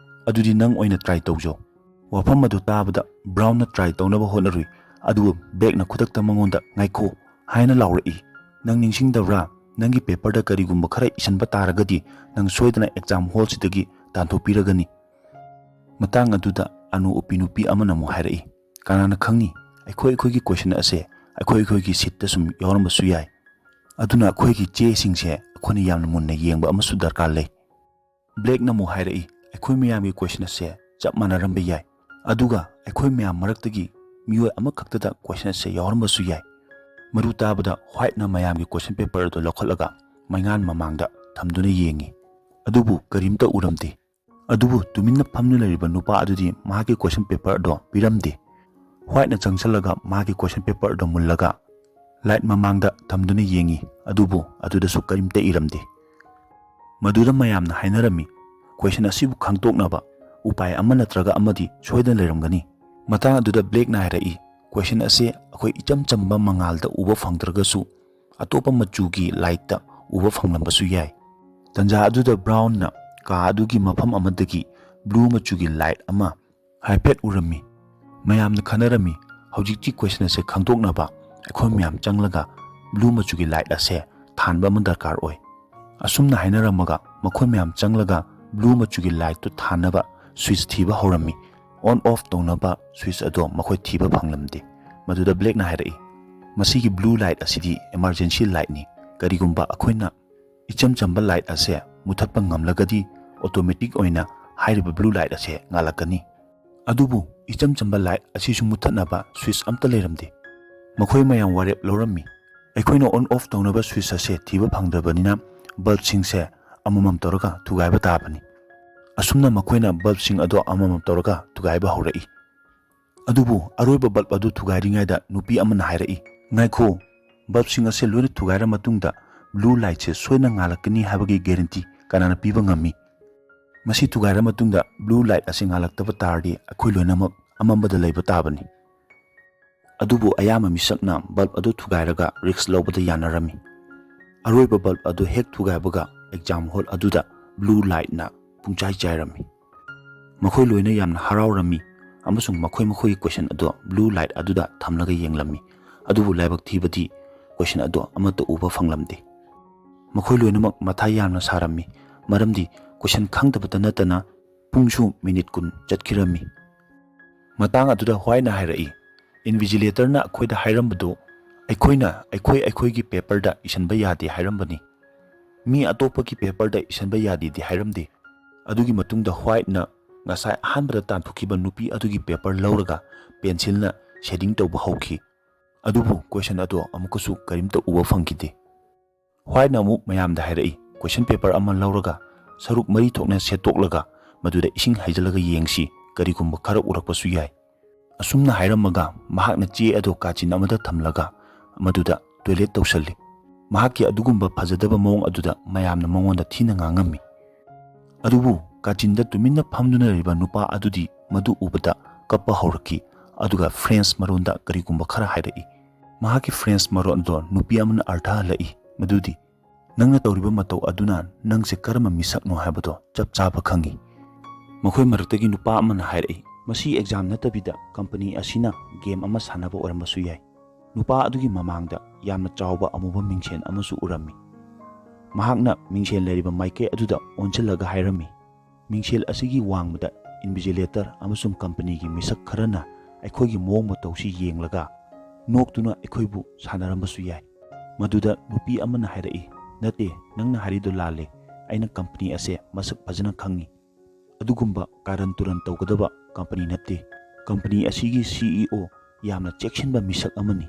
ꯑꯗꯨꯗꯤ ꯅꯪ ꯑꯣꯏꯅ ꯇ꯭ꯔꯥꯏ ꯇꯧꯖꯧ꯫ ꯋꯥꯐꯝ ꯑꯗꯨ ꯇꯥꯕꯗ ꯕ꯭ꯔꯥꯎꯟꯅ ꯇ꯭ꯔꯥꯏ ꯇꯧꯅꯕ ꯍꯣꯠꯅꯔꯨꯏ, ꯑꯗꯨꯕꯨ ꯕ꯭ꯂꯦꯛꯅ ꯈꯨꯗꯛꯇ ꯃꯉꯣꯟꯗ, ꯉꯥꯏꯈꯣ ꯍꯥꯏꯅ ꯂꯥꯎꯔꯛꯏ꯫ ꯅꯪ ꯅꯤꯡꯁꯤꯡꯗꯕ꯭ꯔꯥ? ꯅꯪꯒꯤ ꯄꯦꯄꯔꯗ ꯀꯔꯤꯒꯨꯝꯕ ꯈꯔ ꯏꯁꯤꯟꯕ ꯇꯥꯔꯒꯗꯤ ꯅꯪ ꯁꯣꯏꯗꯅ ꯑꯦꯛꯖꯥꯝ ꯍꯣꯜꯁꯤꯗꯒꯤ ꯇꯥꯟꯊꯣꯛꯄꯤꯔꯒꯅꯤ꯫ ꯃꯇꯥꯡ ꯑꯗꯨꯗ ꯑꯅꯨ ꯎꯞꯄꯤ ꯅꯨꯄꯤ ꯑꯃꯅ ꯑꯃꯨꯛ ꯍꯥꯏꯔꯛꯏ, ꯀꯅꯥꯅ ꯈꯪꯅꯤ? ꯑꯩꯈꯣꯏ ꯑꯩꯈꯣꯏꯒꯤ ꯀꯣꯏꯁꯟ ꯑꯁꯦ ꯑꯩꯈꯣꯏ ꯑꯩꯈꯣꯏꯒꯤ ꯁꯤꯠꯇ ꯁꯨꯝ ꯌꯥꯎꯔꯝꯕꯁꯨ ꯌꯥꯏ꯫ ꯑꯗꯨꯅ ꯑꯩꯈꯣꯏꯒꯤ ꯆꯦꯁꯤꯡꯁꯦ ꯑꯩꯈꯣꯏꯅ ꯌꯥꯝꯅ ꯃꯨꯟꯅ ꯌꯦꯡꯕ ꯑꯃꯁꯨ ꯗꯔꯀꯥꯔ ꯂꯩ꯫ ꯕ꯭ꯂꯦꯛꯅ ꯑꯃꯨꯛ ꯍꯥꯏꯔꯛꯏ, ꯑꯩꯈꯣꯏ ꯃꯌꯥꯝꯒꯤ ꯀꯣꯏꯁꯟ ꯑꯁꯦ ꯆꯞ ꯃꯥꯟꯅꯔꯝꯕ ꯌꯥꯏ, ꯑꯗꯨꯒ ꯑꯩꯈꯣꯏ ꯃꯌꯥꯝ ꯃꯔꯛꯇꯒꯤ ꯃꯤꯑꯣꯏ ꯑꯃꯈꯛꯇꯗ ꯀꯣꯏꯁꯟ ꯑꯁꯦ ꯌꯥꯎꯔꯝꯕꯁꯨ ꯌꯥꯏ꯫ ꯃꯔꯨ ꯇꯥꯕꯗ ꯋꯥꯏꯠꯅ ꯃꯌꯥꯝꯒꯤ ꯀꯣꯏꯁꯟ ꯄꯦꯄꯔ ꯑꯗꯨ ꯂꯧꯈꯠꯂꯒ ꯃꯩꯉꯥꯟ ꯃꯃꯥꯡꯗ ꯊꯝꯗꯨꯅ ꯌꯦꯡꯉꯤ꯫ ꯑꯗꯨꯕꯨ ꯀꯔꯤꯝꯇ ꯎꯔꯝꯗꯦ꯫ ꯑꯗꯨꯕꯨ ꯇꯨꯃꯤꯟꯅ ꯐꯝꯗꯨꯅ ꯂꯩꯔꯤꯕ ꯅꯨꯄꯥ ꯑꯗꯨꯗꯤ ꯃꯍꯥꯛꯀꯤ ꯀꯣꯏꯁꯟ ꯄꯦꯄꯔ ꯑꯗꯣ ꯄꯤꯔꯝꯗꯦ꯫ ꯋꯥꯏꯠꯅ ꯆꯪꯁꯤꯜꯂꯒ ꯃꯍꯥꯛꯀꯤ ꯀꯣꯏꯁꯟ ꯄꯦꯄꯔ ꯑꯗꯣ ꯃꯨꯜꯂꯒ ꯂꯥꯏꯠ ꯃꯃꯥꯡꯗ ꯊꯝꯗꯨꯅ ꯌꯦꯡꯉꯤ, ꯑꯗꯨꯕꯨ ꯑꯗꯨꯗꯁꯨ ꯀꯔꯤꯝꯇ ꯏꯔꯝꯗꯦ꯫ ꯃꯗꯨꯗ ꯃꯌꯥꯝꯅ ꯍꯥꯏꯅꯔꯝꯃꯤ, "ꯀꯣꯏꯁꯟ ꯑꯁꯤꯕꯨ ꯈꯪꯗꯣꯛꯅꯕ ꯎꯄꯥꯏ ꯑꯃ ꯅꯠꯇ꯭ꯔꯒ ꯑꯃꯗꯤ ꯁꯣꯏꯗꯅ ꯂꯩꯔꯝꯒꯅꯤ"꯫ ꯃꯇꯥꯡ ꯑꯗꯨꯗ ꯕ꯭ꯂꯦꯛꯅ ꯍꯥꯏꯔꯛꯏ, "ꯀꯣꯏꯁꯟ ꯑꯁꯤ ꯑꯩꯈꯣꯏ ꯏꯆꯝ ꯆꯝꯕ ꯃꯉꯥꯜꯗ ꯎꯕ ꯐꯪꯗ꯭ꯔꯒꯁꯨ ꯑꯇꯣꯞꯄ ꯃꯆꯨꯒꯤ ꯂꯥꯏꯠꯇ ꯎꯕ ꯐꯪꯂꯝꯕꯁꯨ ꯌꯥꯏ"꯫ ꯇꯟꯖꯥ ꯑꯗꯨꯗ ꯕ꯭ꯔꯥꯎꯟꯅ ꯀꯥ ꯑꯗꯨꯒꯤ ꯃꯐꯝ ꯑꯃꯗꯒꯤ ꯕ꯭ꯂꯨ ꯃꯆꯨꯒꯤ ꯂꯥꯏꯠ ꯑꯃ ꯍꯥꯏꯐꯦꯠ ꯎꯔꯝꯃꯤ꯫ ꯃꯌꯥꯝꯅ ꯈꯟꯅꯔꯝꯃꯤ, "ꯍꯧꯖꯤꯛꯇꯤ ꯀꯣꯏꯁꯟ ꯑꯁꯦ ꯈꯪꯗꯣꯛꯅꯕ ꯑꯩꯈꯣꯏ ꯃꯌꯥꯝ ꯆꯪꯂꯒ ꯕ꯭ꯂꯨ ꯃꯆꯨꯒꯤ ꯂꯥꯏꯠ ꯑꯁꯦ ꯊꯥꯟꯕ ꯑꯃ ꯗꯔꯀꯥꯔ ꯑꯣꯏ"꯫ ꯑꯁꯨꯝꯅ ꯍꯥꯏꯅꯔꯝꯃꯒ ꯃꯈꯣꯏ ꯃꯌꯥꯝ ꯆꯪꯂꯒ ꯕ꯭ꯂꯨ ꯃꯆꯨꯒꯤ ꯂꯥꯏꯠꯇꯨ ꯊꯥꯟꯅꯕ ꯁ꯭ꯋꯤꯆ ꯊꯤꯕ ꯍꯧꯔꯝꯃꯤ꯫ ꯑꯣꯟ ꯑꯣꯐ ꯇꯧꯅꯕ ꯁ꯭ꯋꯤꯆ ꯑꯗꯣ ꯃꯈꯣꯏ ꯊꯤꯕ ꯐꯪꯂꯝꯗꯦ꯫ ꯃꯗꯨꯗ ꯕ꯭ꯂꯦꯛꯅ ꯍꯥꯏꯔꯛꯏ, "ꯃꯁꯤꯒꯤ ꯕ꯭ꯂꯨ ꯂꯥꯏꯠ ꯑꯁꯤꯗꯤ ꯏꯃꯥꯔꯖꯦꯟꯁꯤ ꯂꯥꯏꯠꯅꯤ꯫ ꯀꯔꯤꯒꯨꯝꯕ ꯑꯩꯈꯣꯏꯅ ꯏꯆꯝ ꯆꯝꯕ ꯂꯥꯏꯠ ꯑꯁꯦ ꯃꯨꯊꯠꯄ ꯉꯝꯂꯒꯗꯤ ꯑꯣꯇꯣꯃꯦꯇꯤꯛ ꯑꯣꯏꯅ ꯍꯥꯏꯔꯤꯕ ꯕ꯭ꯂꯨ ꯂꯥꯏꯠ ꯑꯁꯦ ꯉꯥꯜꯂꯛꯀꯅꯤ꯫ ꯑꯗꯨꯕꯨ ꯏꯆꯝ ꯆꯝꯕ ꯂꯥꯏꯠ ꯑꯁꯤꯁꯨ ꯃꯨꯊꯠꯅꯕ ꯁ꯭ꯋꯤꯆ ꯑꯝꯇ ꯂꯩꯔꯝꯗꯦ"꯫ ꯃꯈꯣꯏ ꯃꯌꯥꯝ ꯋꯥꯔꯦꯞ ꯂꯧꯔꯝꯃꯤ꯫ "ꯑꯩꯈꯣꯏꯅ ꯑꯣꯟ ꯑꯣꯐ ꯇꯧꯅꯕ ꯁ꯭ꯋꯤꯆ ꯑꯁꯦ ꯊꯤꯕ ꯐꯪꯗ꯭ꯔꯕꯅꯤꯅ ꯕꯜꯕꯁꯤꯡꯁꯦ ꯑꯃꯃꯝ ꯇꯧꯔꯒ ꯊꯨꯒꯥꯏꯕ ꯇꯥꯕꯅꯤ"꯫ ꯑꯁꯨꯝꯅ ꯃꯈꯣꯏꯅ ꯕꯜꯕꯁꯤꯡ ꯑꯗꯣ ꯑꯃꯃꯝ ꯇꯧꯔꯒ ꯊꯨꯒꯥꯏꯕ ꯍꯧꯔꯛꯏ꯫ ꯑꯗꯨꯕꯨ ꯑꯔꯣꯏꯕ ꯕꯜꯕ ꯑꯗꯨ ꯊꯨꯒꯥꯏꯔꯤꯉꯩꯗ ꯅꯨꯄꯤ ꯑꯃꯅ ꯍꯥꯏꯔꯛꯏ, "ꯉꯥꯏꯈꯣ, ꯕꯜꯕꯁꯤꯡ ꯑꯁꯦ ꯂꯣꯏꯅ ꯊꯨꯒꯥꯏꯔ ꯃꯇꯨꯡꯗ ꯕ꯭ꯂꯨ ꯂꯥꯏꯠꯁꯦ ꯁꯣꯏꯗꯅ ꯉꯥꯜꯂꯛꯀꯅꯤ ꯍꯥꯏꯕꯒꯤ ꯒꯦꯔꯦꯟꯇꯤ ꯀꯅꯥꯅ ꯄꯤꯕ ꯉꯝꯃꯤ? ꯃꯁꯤ ꯊꯨꯒꯥꯏꯔ ꯃꯇꯨꯡꯗ ꯕ꯭ꯂꯨ ꯂꯥꯏꯠ ꯑꯁꯤ ꯉꯥꯜꯂꯛꯇꯕ ꯇꯥꯔꯗꯤ ꯑꯩꯈꯣꯏ ꯂꯣꯏꯅꯃꯛ ꯑꯃꯝꯕꯗ ꯂꯩꯕ ꯇꯥꯕꯅꯤ"꯫ ꯑꯗꯨꯕꯨ ꯑꯌꯥꯝꯕ ꯃꯤꯁꯛꯅ ꯕꯜꯕ ꯑꯗꯨ ꯊꯨꯒꯥꯏꯔꯒ ꯔꯤꯁ꯭ꯛ ꯂꯧꯕꯗ ꯌꯥꯅꯔꯝꯃꯤ꯫ ꯑꯔꯣꯏꯕ ꯕꯜꯕ ꯑꯗꯨ ꯍꯦꯛ ꯊꯨꯒꯥꯏꯕꯒ ꯑꯦꯛꯖꯥꯝ ꯍꯣꯜ ꯑꯗꯨꯗ ꯕ꯭ꯂꯨ ꯂꯥꯏꯠꯅ ꯄꯨꯡꯆꯥꯏ ꯆꯥꯏꯔꯝꯃꯤ꯫ ꯃꯈꯣꯏ ꯂꯣꯏꯅ ꯌꯥꯝꯅ ꯍꯔꯥꯎꯔꯝꯃꯤ ꯑꯃꯁꯨꯡ ꯃꯈꯣꯏ ꯃꯈꯣꯏꯒꯤ ꯀꯣꯏꯁꯟ ꯑꯗꯨ ꯕ꯭ꯂꯨ ꯂꯥꯏꯠ ꯑꯗꯨꯗ ꯊꯝꯂꯒ ꯌꯦꯡꯂꯝꯃꯤ꯫ ꯑꯗꯨꯕꯨ ꯂꯥꯏꯕꯛ ꯊꯤꯕꯗꯤ ꯀꯣꯏꯁꯟ ꯑꯗꯨ ꯑꯃꯠꯇ ꯎꯕ ꯐꯪꯂꯝꯗꯦ꯫ ꯃꯈꯣꯏ ꯂꯣꯏꯅꯃꯛ ꯃꯊꯥ ꯌꯥꯝꯅ ꯁꯥꯔꯝꯃꯤ, ꯃꯔꯝꯗꯤ ꯀꯣꯏꯁꯟ ꯈꯪꯗꯕꯇ ꯅꯠꯇꯅ ꯄꯨꯡꯁꯨ ꯃꯤꯅꯤꯠ ꯀꯨꯟ ꯆꯠꯈꯤꯔꯝꯃꯤ꯫ ꯃꯇꯥꯡ ꯑꯗꯨꯗ ꯋꯥꯏꯠꯅ ꯍꯥꯏꯔꯛꯏ, "ꯏꯟꯚꯤꯖꯤꯂꯦꯇꯔꯅ ꯑꯩꯈꯣꯏꯗ ꯍꯥꯏꯔꯝꯕꯗꯨ ꯑꯩꯈꯣꯏꯅ ꯑꯩꯈꯣꯏ ꯑꯩꯈꯣꯏꯒꯤ ꯄꯦꯄꯔꯗ ꯏꯁꯤꯟꯕ ꯌꯥꯗꯦ ꯍꯥꯏꯔꯝꯕꯅꯤ꯫ ꯃꯤ ꯑꯇꯣꯞꯄꯒꯤ ꯄꯦꯄꯔꯗ ꯏꯁꯤꯟꯕ ꯌꯥꯗꯦꯗꯤ ꯍꯥꯏꯔꯝꯗꯦ"꯫ ꯑꯗꯨꯒꯤ ꯃꯇꯨꯡꯗ ꯋꯥꯏꯠꯅ ꯉꯁꯥꯏ ꯑꯍꯥꯟꯕꯗ ꯇꯥꯟꯊꯣꯛꯈꯤꯕ ꯅꯨꯄꯤ ꯑꯗꯨꯒꯤ ꯄꯦꯄꯔ ꯂꯧꯔꯒ ꯄꯦꯟꯁꯤꯜꯅ ꯁꯦꯗꯤꯡ ꯇꯧꯕ ꯍꯧꯈꯤ꯫ ꯑꯗꯨꯕꯨ question ꯑꯗꯣ ꯑꯃꯨꯛꯀꯁꯨ ꯀꯔꯤꯝꯇ ꯎꯕ ꯐꯪꯈꯤꯗꯦ꯫ ꯍ꯭ꯋꯥꯏꯠꯅ ꯑꯃꯨꯛ ꯃꯌꯥꯝꯗ ꯍꯥꯏꯔꯛꯏ, question paper ꯑꯃ ꯂꯧꯔꯒ ꯁꯔꯨꯛ ꯃꯔꯤ ꯊꯣꯛꯅ ꯁꯦꯠꯇꯣꯛꯂꯒ ꯃꯗꯨꯗ ꯏꯁꯤꯡ ꯍꯩꯖꯤꯜꯂꯒ ꯌꯦꯡꯁꯤ, ꯀꯔꯤꯒꯨꯝꯕ ꯈꯔ ꯎꯔꯛꯄꯁꯨ ꯌꯥꯏ꯫ ꯑꯁꯨꯝꯅ ꯍꯥꯏꯔꯝꯃꯒ ꯃꯍꯥꯛꯅ ꯆꯦ ꯑꯗꯣ ꯀꯥꯆꯤꯟ ꯑꯃꯗ ꯊꯝꯂꯒ ꯃꯗꯨꯗ toilet ꯇꯧꯁꯜꯂꯤ꯫ ꯃꯍꯥꯛꯀꯤ ꯑꯗꯨꯒꯨꯝꯕ ꯐꯖꯗꯕ ꯃꯑꯣꯡ ꯑꯗꯨꯗ ꯃꯌꯥꯝꯅ ꯃꯉꯣꯟꯗ ꯊꯤꯅ ꯉꯥꯡꯉꯝꯃꯤ꯫ ꯑꯗꯨꯕꯨ ꯀꯥꯆꯤꯟꯗ ꯇꯨꯃꯤꯟꯅ ꯐꯝꯗꯨꯅ ꯂꯩꯔꯤꯕ ꯅꯨꯄꯥ ꯑꯗꯨꯗꯤ ꯃꯗꯨ ꯎꯕꯗ ꯀꯞꯄ ꯍꯧꯔꯛꯈꯤ, ꯑꯗꯨꯒ French ꯃꯔꯣꯟꯗ ꯀꯔꯤꯒꯨꯝꯕ ꯈꯔ ꯍꯥꯏꯔꯛꯏ꯫ ꯃꯍꯥꯛꯀꯤ French ꯃꯔꯣꯟ ꯑꯗꯣ ꯅꯨꯄꯤ ꯑꯃꯅ ꯑꯔꯊ ꯍꯜꯂꯛꯏ, ꯃꯗꯨꯗꯤ, "ꯅꯪꯅ ꯇꯧꯔꯤꯕ ꯃꯇꯧ ꯑꯗꯨꯅ ꯅꯪꯁꯦ ꯀꯔꯝꯕ ꯃꯤꯁꯛꯅꯣ ꯍꯥꯏꯕꯗꯣ ꯆꯞ ꯆꯥꯕ ꯈꯪꯏ꯫" ꯃꯈꯣꯏ ꯃꯔꯛꯇꯒꯤ ꯅꯨꯄꯥ ꯑꯃꯅ ꯍꯥꯏꯔꯛꯏ, "ꯃꯁꯤ exam ꯅꯠꯇꯕꯤꯗ company ꯑꯁꯤꯅ game ꯑꯃ ꯁꯥꯟꯅꯕ ꯑꯣꯏꯔꯝꯕꯁꯨ ꯌꯥꯏ꯫" ꯅꯨꯄꯥ ꯑꯗꯨꯒꯤ ꯃꯃꯥꯡꯗ ꯌꯥꯝꯅ ꯆꯥꯎꯕ ꯑꯃꯨꯕ ꯃꯤꯡꯁꯦꯜ ꯑꯃꯁꯨ ꯎꯔꯝꯃꯤ꯫ ꯃꯍꯥꯛꯅ ꯃꯤꯡꯁꯦꯜ ꯂꯩꯔꯤꯕ ꯃꯥꯏꯀꯩ ꯑꯗꯨꯗ ꯑꯣꯟꯁꯤꯜꯂꯒ ꯍꯥꯏꯔꯝꯃꯤ, "ꯃꯤꯡꯁꯦꯜ ꯑꯁꯤꯒꯤ ꯋꯥꯡꯃꯗ invigilator ꯑꯃꯁꯨꯡ company ꯒꯤ ꯃꯤꯁꯛ ꯈꯔꯅ ꯑꯩꯈꯣꯏꯒꯤ ꯃꯑꯣꯡ ꯃꯇꯧꯁꯤ ꯌꯦꯡꯂꯒ ꯅꯣꯛꯇꯨꯅ ꯑꯩꯈꯣꯏꯕꯨ ꯁꯥꯟꯅꯔꯝꯕꯁꯨ ꯌꯥꯏ꯫" ꯃꯗꯨꯗ ꯅꯨꯄꯤ ꯑꯃꯅ ꯍꯥꯏꯔꯛꯏ, "ꯅꯠꯇꯦ, ꯅꯪꯅ ꯍꯥꯏꯔꯤꯗꯨ ꯂꯥꯜꯂꯦ꯫ ꯑꯩꯅ company ꯑꯁꯦ ꯃꯁꯛ ꯐꯖꯅ ꯈꯪꯏ꯫ ꯑꯗꯨꯒꯨꯝꯕ ꯀꯥꯔꯟ ꯇꯨꯔꯟ ꯇꯧꯒꯗꯕ company ꯅꯠꯇꯦ꯫ Company ꯑꯁꯤꯒꯤ CEO ꯌꯥꯝꯅ ꯆꯦꯛꯁꯤꯟꯕ ꯃꯤꯁꯛ ꯑꯃꯅꯤ꯫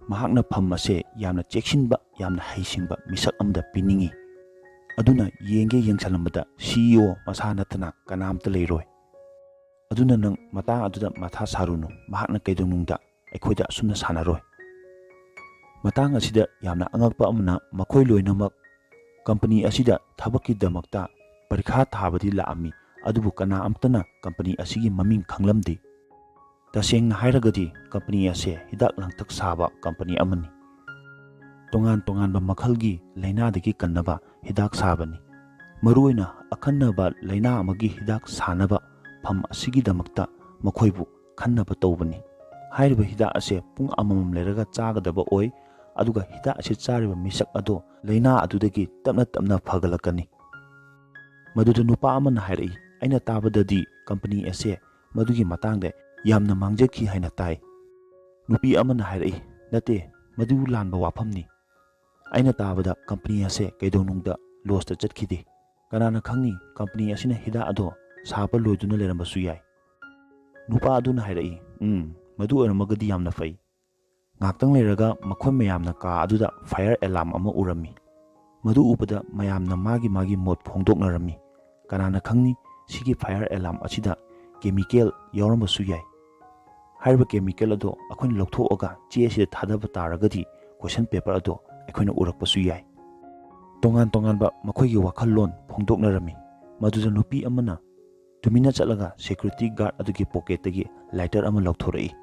ꯃꯍꯥꯛꯅ ꯐꯝ ꯑꯁꯦ ꯌꯥꯝꯅ ꯆꯦꯛꯁꯤꯟꯕ, ꯌꯥꯝꯅ ꯍꯩꯁꯤꯡꯕ ꯃꯤꯁꯛ ꯑꯃꯗ ꯄꯤꯅꯤꯡꯏ꯫ ꯑꯗꯨꯅ ꯌꯦꯡꯒꯦ ꯌꯦꯡꯁꯜꯂꯝꯕꯗ CEO ꯃꯁꯥ ꯅꯠꯇꯅ ꯀꯅꯥꯝꯇ ꯂꯩꯔꯣꯏ꯫ ꯑꯗꯨꯅ ꯅꯪ ꯃꯇꯥꯡ ꯑꯗꯨꯗ ꯃꯊꯥ ꯁꯥꯔꯨꯅꯨ, ꯃꯍꯥꯛꯅ ꯀꯩꯗꯧꯅꯨꯡꯗ ꯑꯩꯈꯣꯏꯗ ꯑꯁꯨꯝꯅ ꯁꯥꯟꯅꯔꯣꯏ꯫" ꯃꯇꯥꯡ ꯑꯁꯤꯗ ꯌꯥꯝꯅ ꯑꯉꯛꯄ ꯑꯃꯅ, ꯃꯈꯣꯏ ꯂꯣꯏꯅꯃꯛ company ꯑꯁꯤꯗ ꯊꯕꯛꯀꯤꯗꯃꯛꯇ ꯄꯔꯤꯈꯥ ꯊꯥꯕꯗꯤ ꯂꯥꯛꯑꯝꯃꯤ, ꯑꯗꯨꯕꯨ ꯀꯅꯥ ꯑꯃꯠꯇꯅ company ꯑꯁꯤꯒꯤ ꯃꯃꯤꯡ ꯈꯪꯂꯝꯗꯦ꯫ ꯇꯁꯦꯡꯅ ꯍꯥꯏꯔꯒꯗꯤ company ꯑꯁꯦ ꯍꯤꯗꯥꯛ ꯂꯥꯡꯊꯛ ꯁꯥꯕ company ꯑꯃꯅꯤ꯫ ꯇꯣꯉꯥꯟ ꯇꯣꯉꯥꯟꯕ ꯃꯈꯜꯒꯤ ꯂꯥꯏꯅꯥꯗꯒꯤ ꯀꯟꯅꯕ ꯍꯤꯗꯥꯛ ꯁꯥꯕꯅꯤ꯫ ꯃꯔꯨꯑꯣꯏꯅ ꯑꯈꯟꯅꯕ ꯂꯥꯏꯅꯥ ꯑꯃꯒꯤ ꯍꯤꯗꯥꯛ ꯁꯥꯅꯕ ꯐꯝ ꯑꯁꯤꯒꯤꯗꯃꯛꯇ ꯃꯈꯣꯏꯕꯨ ꯈꯟꯅꯕ ꯇꯧꯕꯅꯤ꯫ ꯍꯥꯏꯔꯤꯕ ꯍꯤꯗꯥꯛ ꯑꯁꯦ ꯄꯨꯡ ꯑꯃꯃꯝ ꯂꯩꯔꯒ ꯆꯥꯒꯗꯕ ꯑꯣꯏ, ꯑꯗꯨꯒ ꯍꯤꯗꯥꯛ ꯑꯁꯤ ꯆꯥꯔꯤꯕ ꯃꯤꯁꯛ ꯑꯗꯣ ꯂꯥꯏꯅꯥ ꯑꯗꯨꯗꯒꯤ ꯇꯞꯅ ꯇꯞꯅ ꯐꯒꯠꯂꯛꯀꯅꯤ꯫ ꯃꯗꯨꯗ ꯅꯨꯄꯥ ꯑꯃꯅ ꯍꯥꯏꯔꯛꯏ, "ꯑꯩꯅ ꯇꯥꯕꯗꯗꯤ company ꯑꯁꯦ ꯃꯗꯨꯒꯤ ꯃꯇꯥꯡꯗ ꯌꯥꯝꯅ ꯃꯥꯡꯖꯈꯤ ꯍꯥꯏꯅ ꯇꯥꯏ꯫" ꯅꯨꯄꯤ ꯑꯃꯅ ꯍꯥꯏꯔꯛꯏ, "ꯅꯠꯇꯦ, ꯃꯗꯨ ꯂꯥꯟꯕ ꯋꯥꯐꯝꯅꯤ꯫ ꯑꯩꯅ ꯇꯥꯕꯗ company ꯑꯁꯦ ꯀꯩꯗꯧꯅꯨꯡꯗ loss ꯇ ꯆꯠꯈꯤꯗꯦ꯫ ꯀꯅꯥꯅ ꯈꯪꯅꯤ, company ꯑꯁꯤꯅ ꯍꯤꯗꯥꯛ ꯑꯗꯣ ꯁꯥꯕ ꯂꯣꯏꯗꯨꯅ ꯂꯩꯔꯝꯕꯁꯨ ꯌꯥꯏ꯫" ꯅꯨꯄꯥ ꯑꯗꯨꯅ ꯍꯥꯏꯔꯛꯏ, "ꯎꯝ, ꯃꯗꯨ ꯑꯣꯏꯔꯝꯃꯒꯗꯤ ꯌꯥꯝꯅ ꯐꯩ꯫" ꯉꯥꯏꯍꯥꯛꯇꯪ ꯂꯩꯔꯒ ꯃꯈꯣꯏ ꯃꯌꯥꯝꯅ ꯀꯥ ꯑꯗꯨꯗ fire alarm ꯑꯃ ꯎꯔꯝꯃꯤ꯫ ꯃꯗꯨ ꯎꯕꯗ ꯃꯌꯥꯝꯅ ꯃꯥꯒꯤ ꯃꯥꯒꯤ ꯃꯣꯠ ꯐꯣꯡꯗꯣꯛꯅꯔꯝꯃꯤ꯫ ꯀꯅꯥꯅ ꯈꯪꯅꯤ, ꯁꯤꯒꯤ fire alarm ꯑꯁꯤꯗ chemical ꯌꯥꯎꯔꯝꯕꯁꯨ ꯌꯥꯏ꯫ ꯍꯥꯏꯔꯤꯕ chemical ꯑꯗꯣ ꯑꯩꯈꯣꯏꯅ ꯂꯧꯊꯣꯛꯑꯒ ꯆꯦ ꯑꯁꯤꯗ ꯊꯥꯗꯕ ꯇꯥꯔꯒꯗꯤ question paper ꯑꯗꯣ ꯑꯩꯈꯣꯏꯅ ꯎꯔꯛꯄꯁꯨ ꯌꯥꯏ꯫ ꯇꯣꯉꯥꯟ ꯇꯣꯉꯥꯟꯕ ꯃꯈꯣꯏꯒꯤ ꯋꯥꯈꯜꯂꯣꯟ ꯐꯣꯡꯗꯣꯛꯅꯔꯝꯃꯤ꯫ ꯃꯗꯨꯗ ꯅꯨꯄꯤ ꯑꯃꯅ ꯇꯨꯃꯤꯟꯅ ꯆꯠꯂꯒ security guard ꯑꯗꯨꯒꯤ pocketꯇꯒꯤ lighter ꯑꯃ ꯂꯧꯊꯣꯔꯛꯏ꯫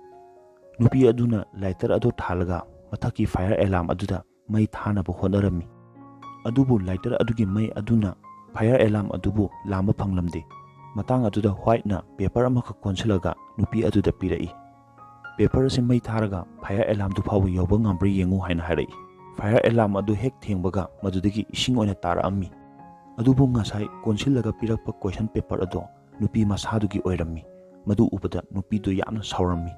ꯅꯨꯄꯤ ꯑꯗꯨꯅ lighter ꯑꯗꯨ ꯊꯥꯜꯂꯒ ꯃꯊꯛꯀꯤ fire alarm ꯑꯗꯨꯗ ꯃꯩ ꯊꯥꯅꯕ ꯍꯣꯠꯅꯔꯝꯃꯤ꯫ ꯑꯗꯨꯕꯨ lighter ꯑꯗꯨꯒꯤ ꯃꯩ ꯑꯗꯨꯅ fire alarm ꯑꯗꯨꯕꯨ ꯂꯥꯝꯕ ꯐꯪꯂꯝꯗꯦ꯫ ꯃꯇꯥꯡ ꯑꯗꯨꯗ Whiteꯅ paper ꯑꯃꯈꯛ ꯀꯣꯟꯁꯤꯜꯂꯒ ꯅꯨꯄꯤ ꯑꯗꯨꯗ ꯄꯤꯔꯛꯏ꯫ Paper ꯑꯁꯤ ꯃꯩ ꯊꯥꯔꯒ fire alarmꯗꯨ ꯐꯥꯎꯕ ꯌꯧꯕ ꯉꯝꯕ꯭ꯔꯥ ꯌꯦꯡꯉꯨ ꯍꯥꯏꯅ ꯍꯥꯏꯔꯛꯏ꯫ Fire alarm ꯑꯗꯨ ꯍꯦꯛ ꯊꯦꯡꯕꯒ ꯃꯗꯨꯗꯒꯤ ꯏꯁꯤꯡ ꯑꯣꯏꯅ ꯇꯥꯔꯛꯑꯝꯃꯤ꯫ ꯑꯗꯨꯕꯨ ꯉꯁꯥꯏ ꯀꯣꯟꯁꯤꯜꯂꯒ ꯄꯤꯔꯛꯄ question paper ꯑꯗꯣ ꯅꯨꯄꯤ ꯃꯁꯥꯗꯨꯒꯤ ꯑꯣꯏꯔꯝꯃꯤ꯫ ꯃꯗꯨ ꯎꯕꯗ ꯅꯨꯄꯤꯗꯨ ꯌꯥꯝꯅ ꯁꯥꯎꯔꯝꯃꯤ꯫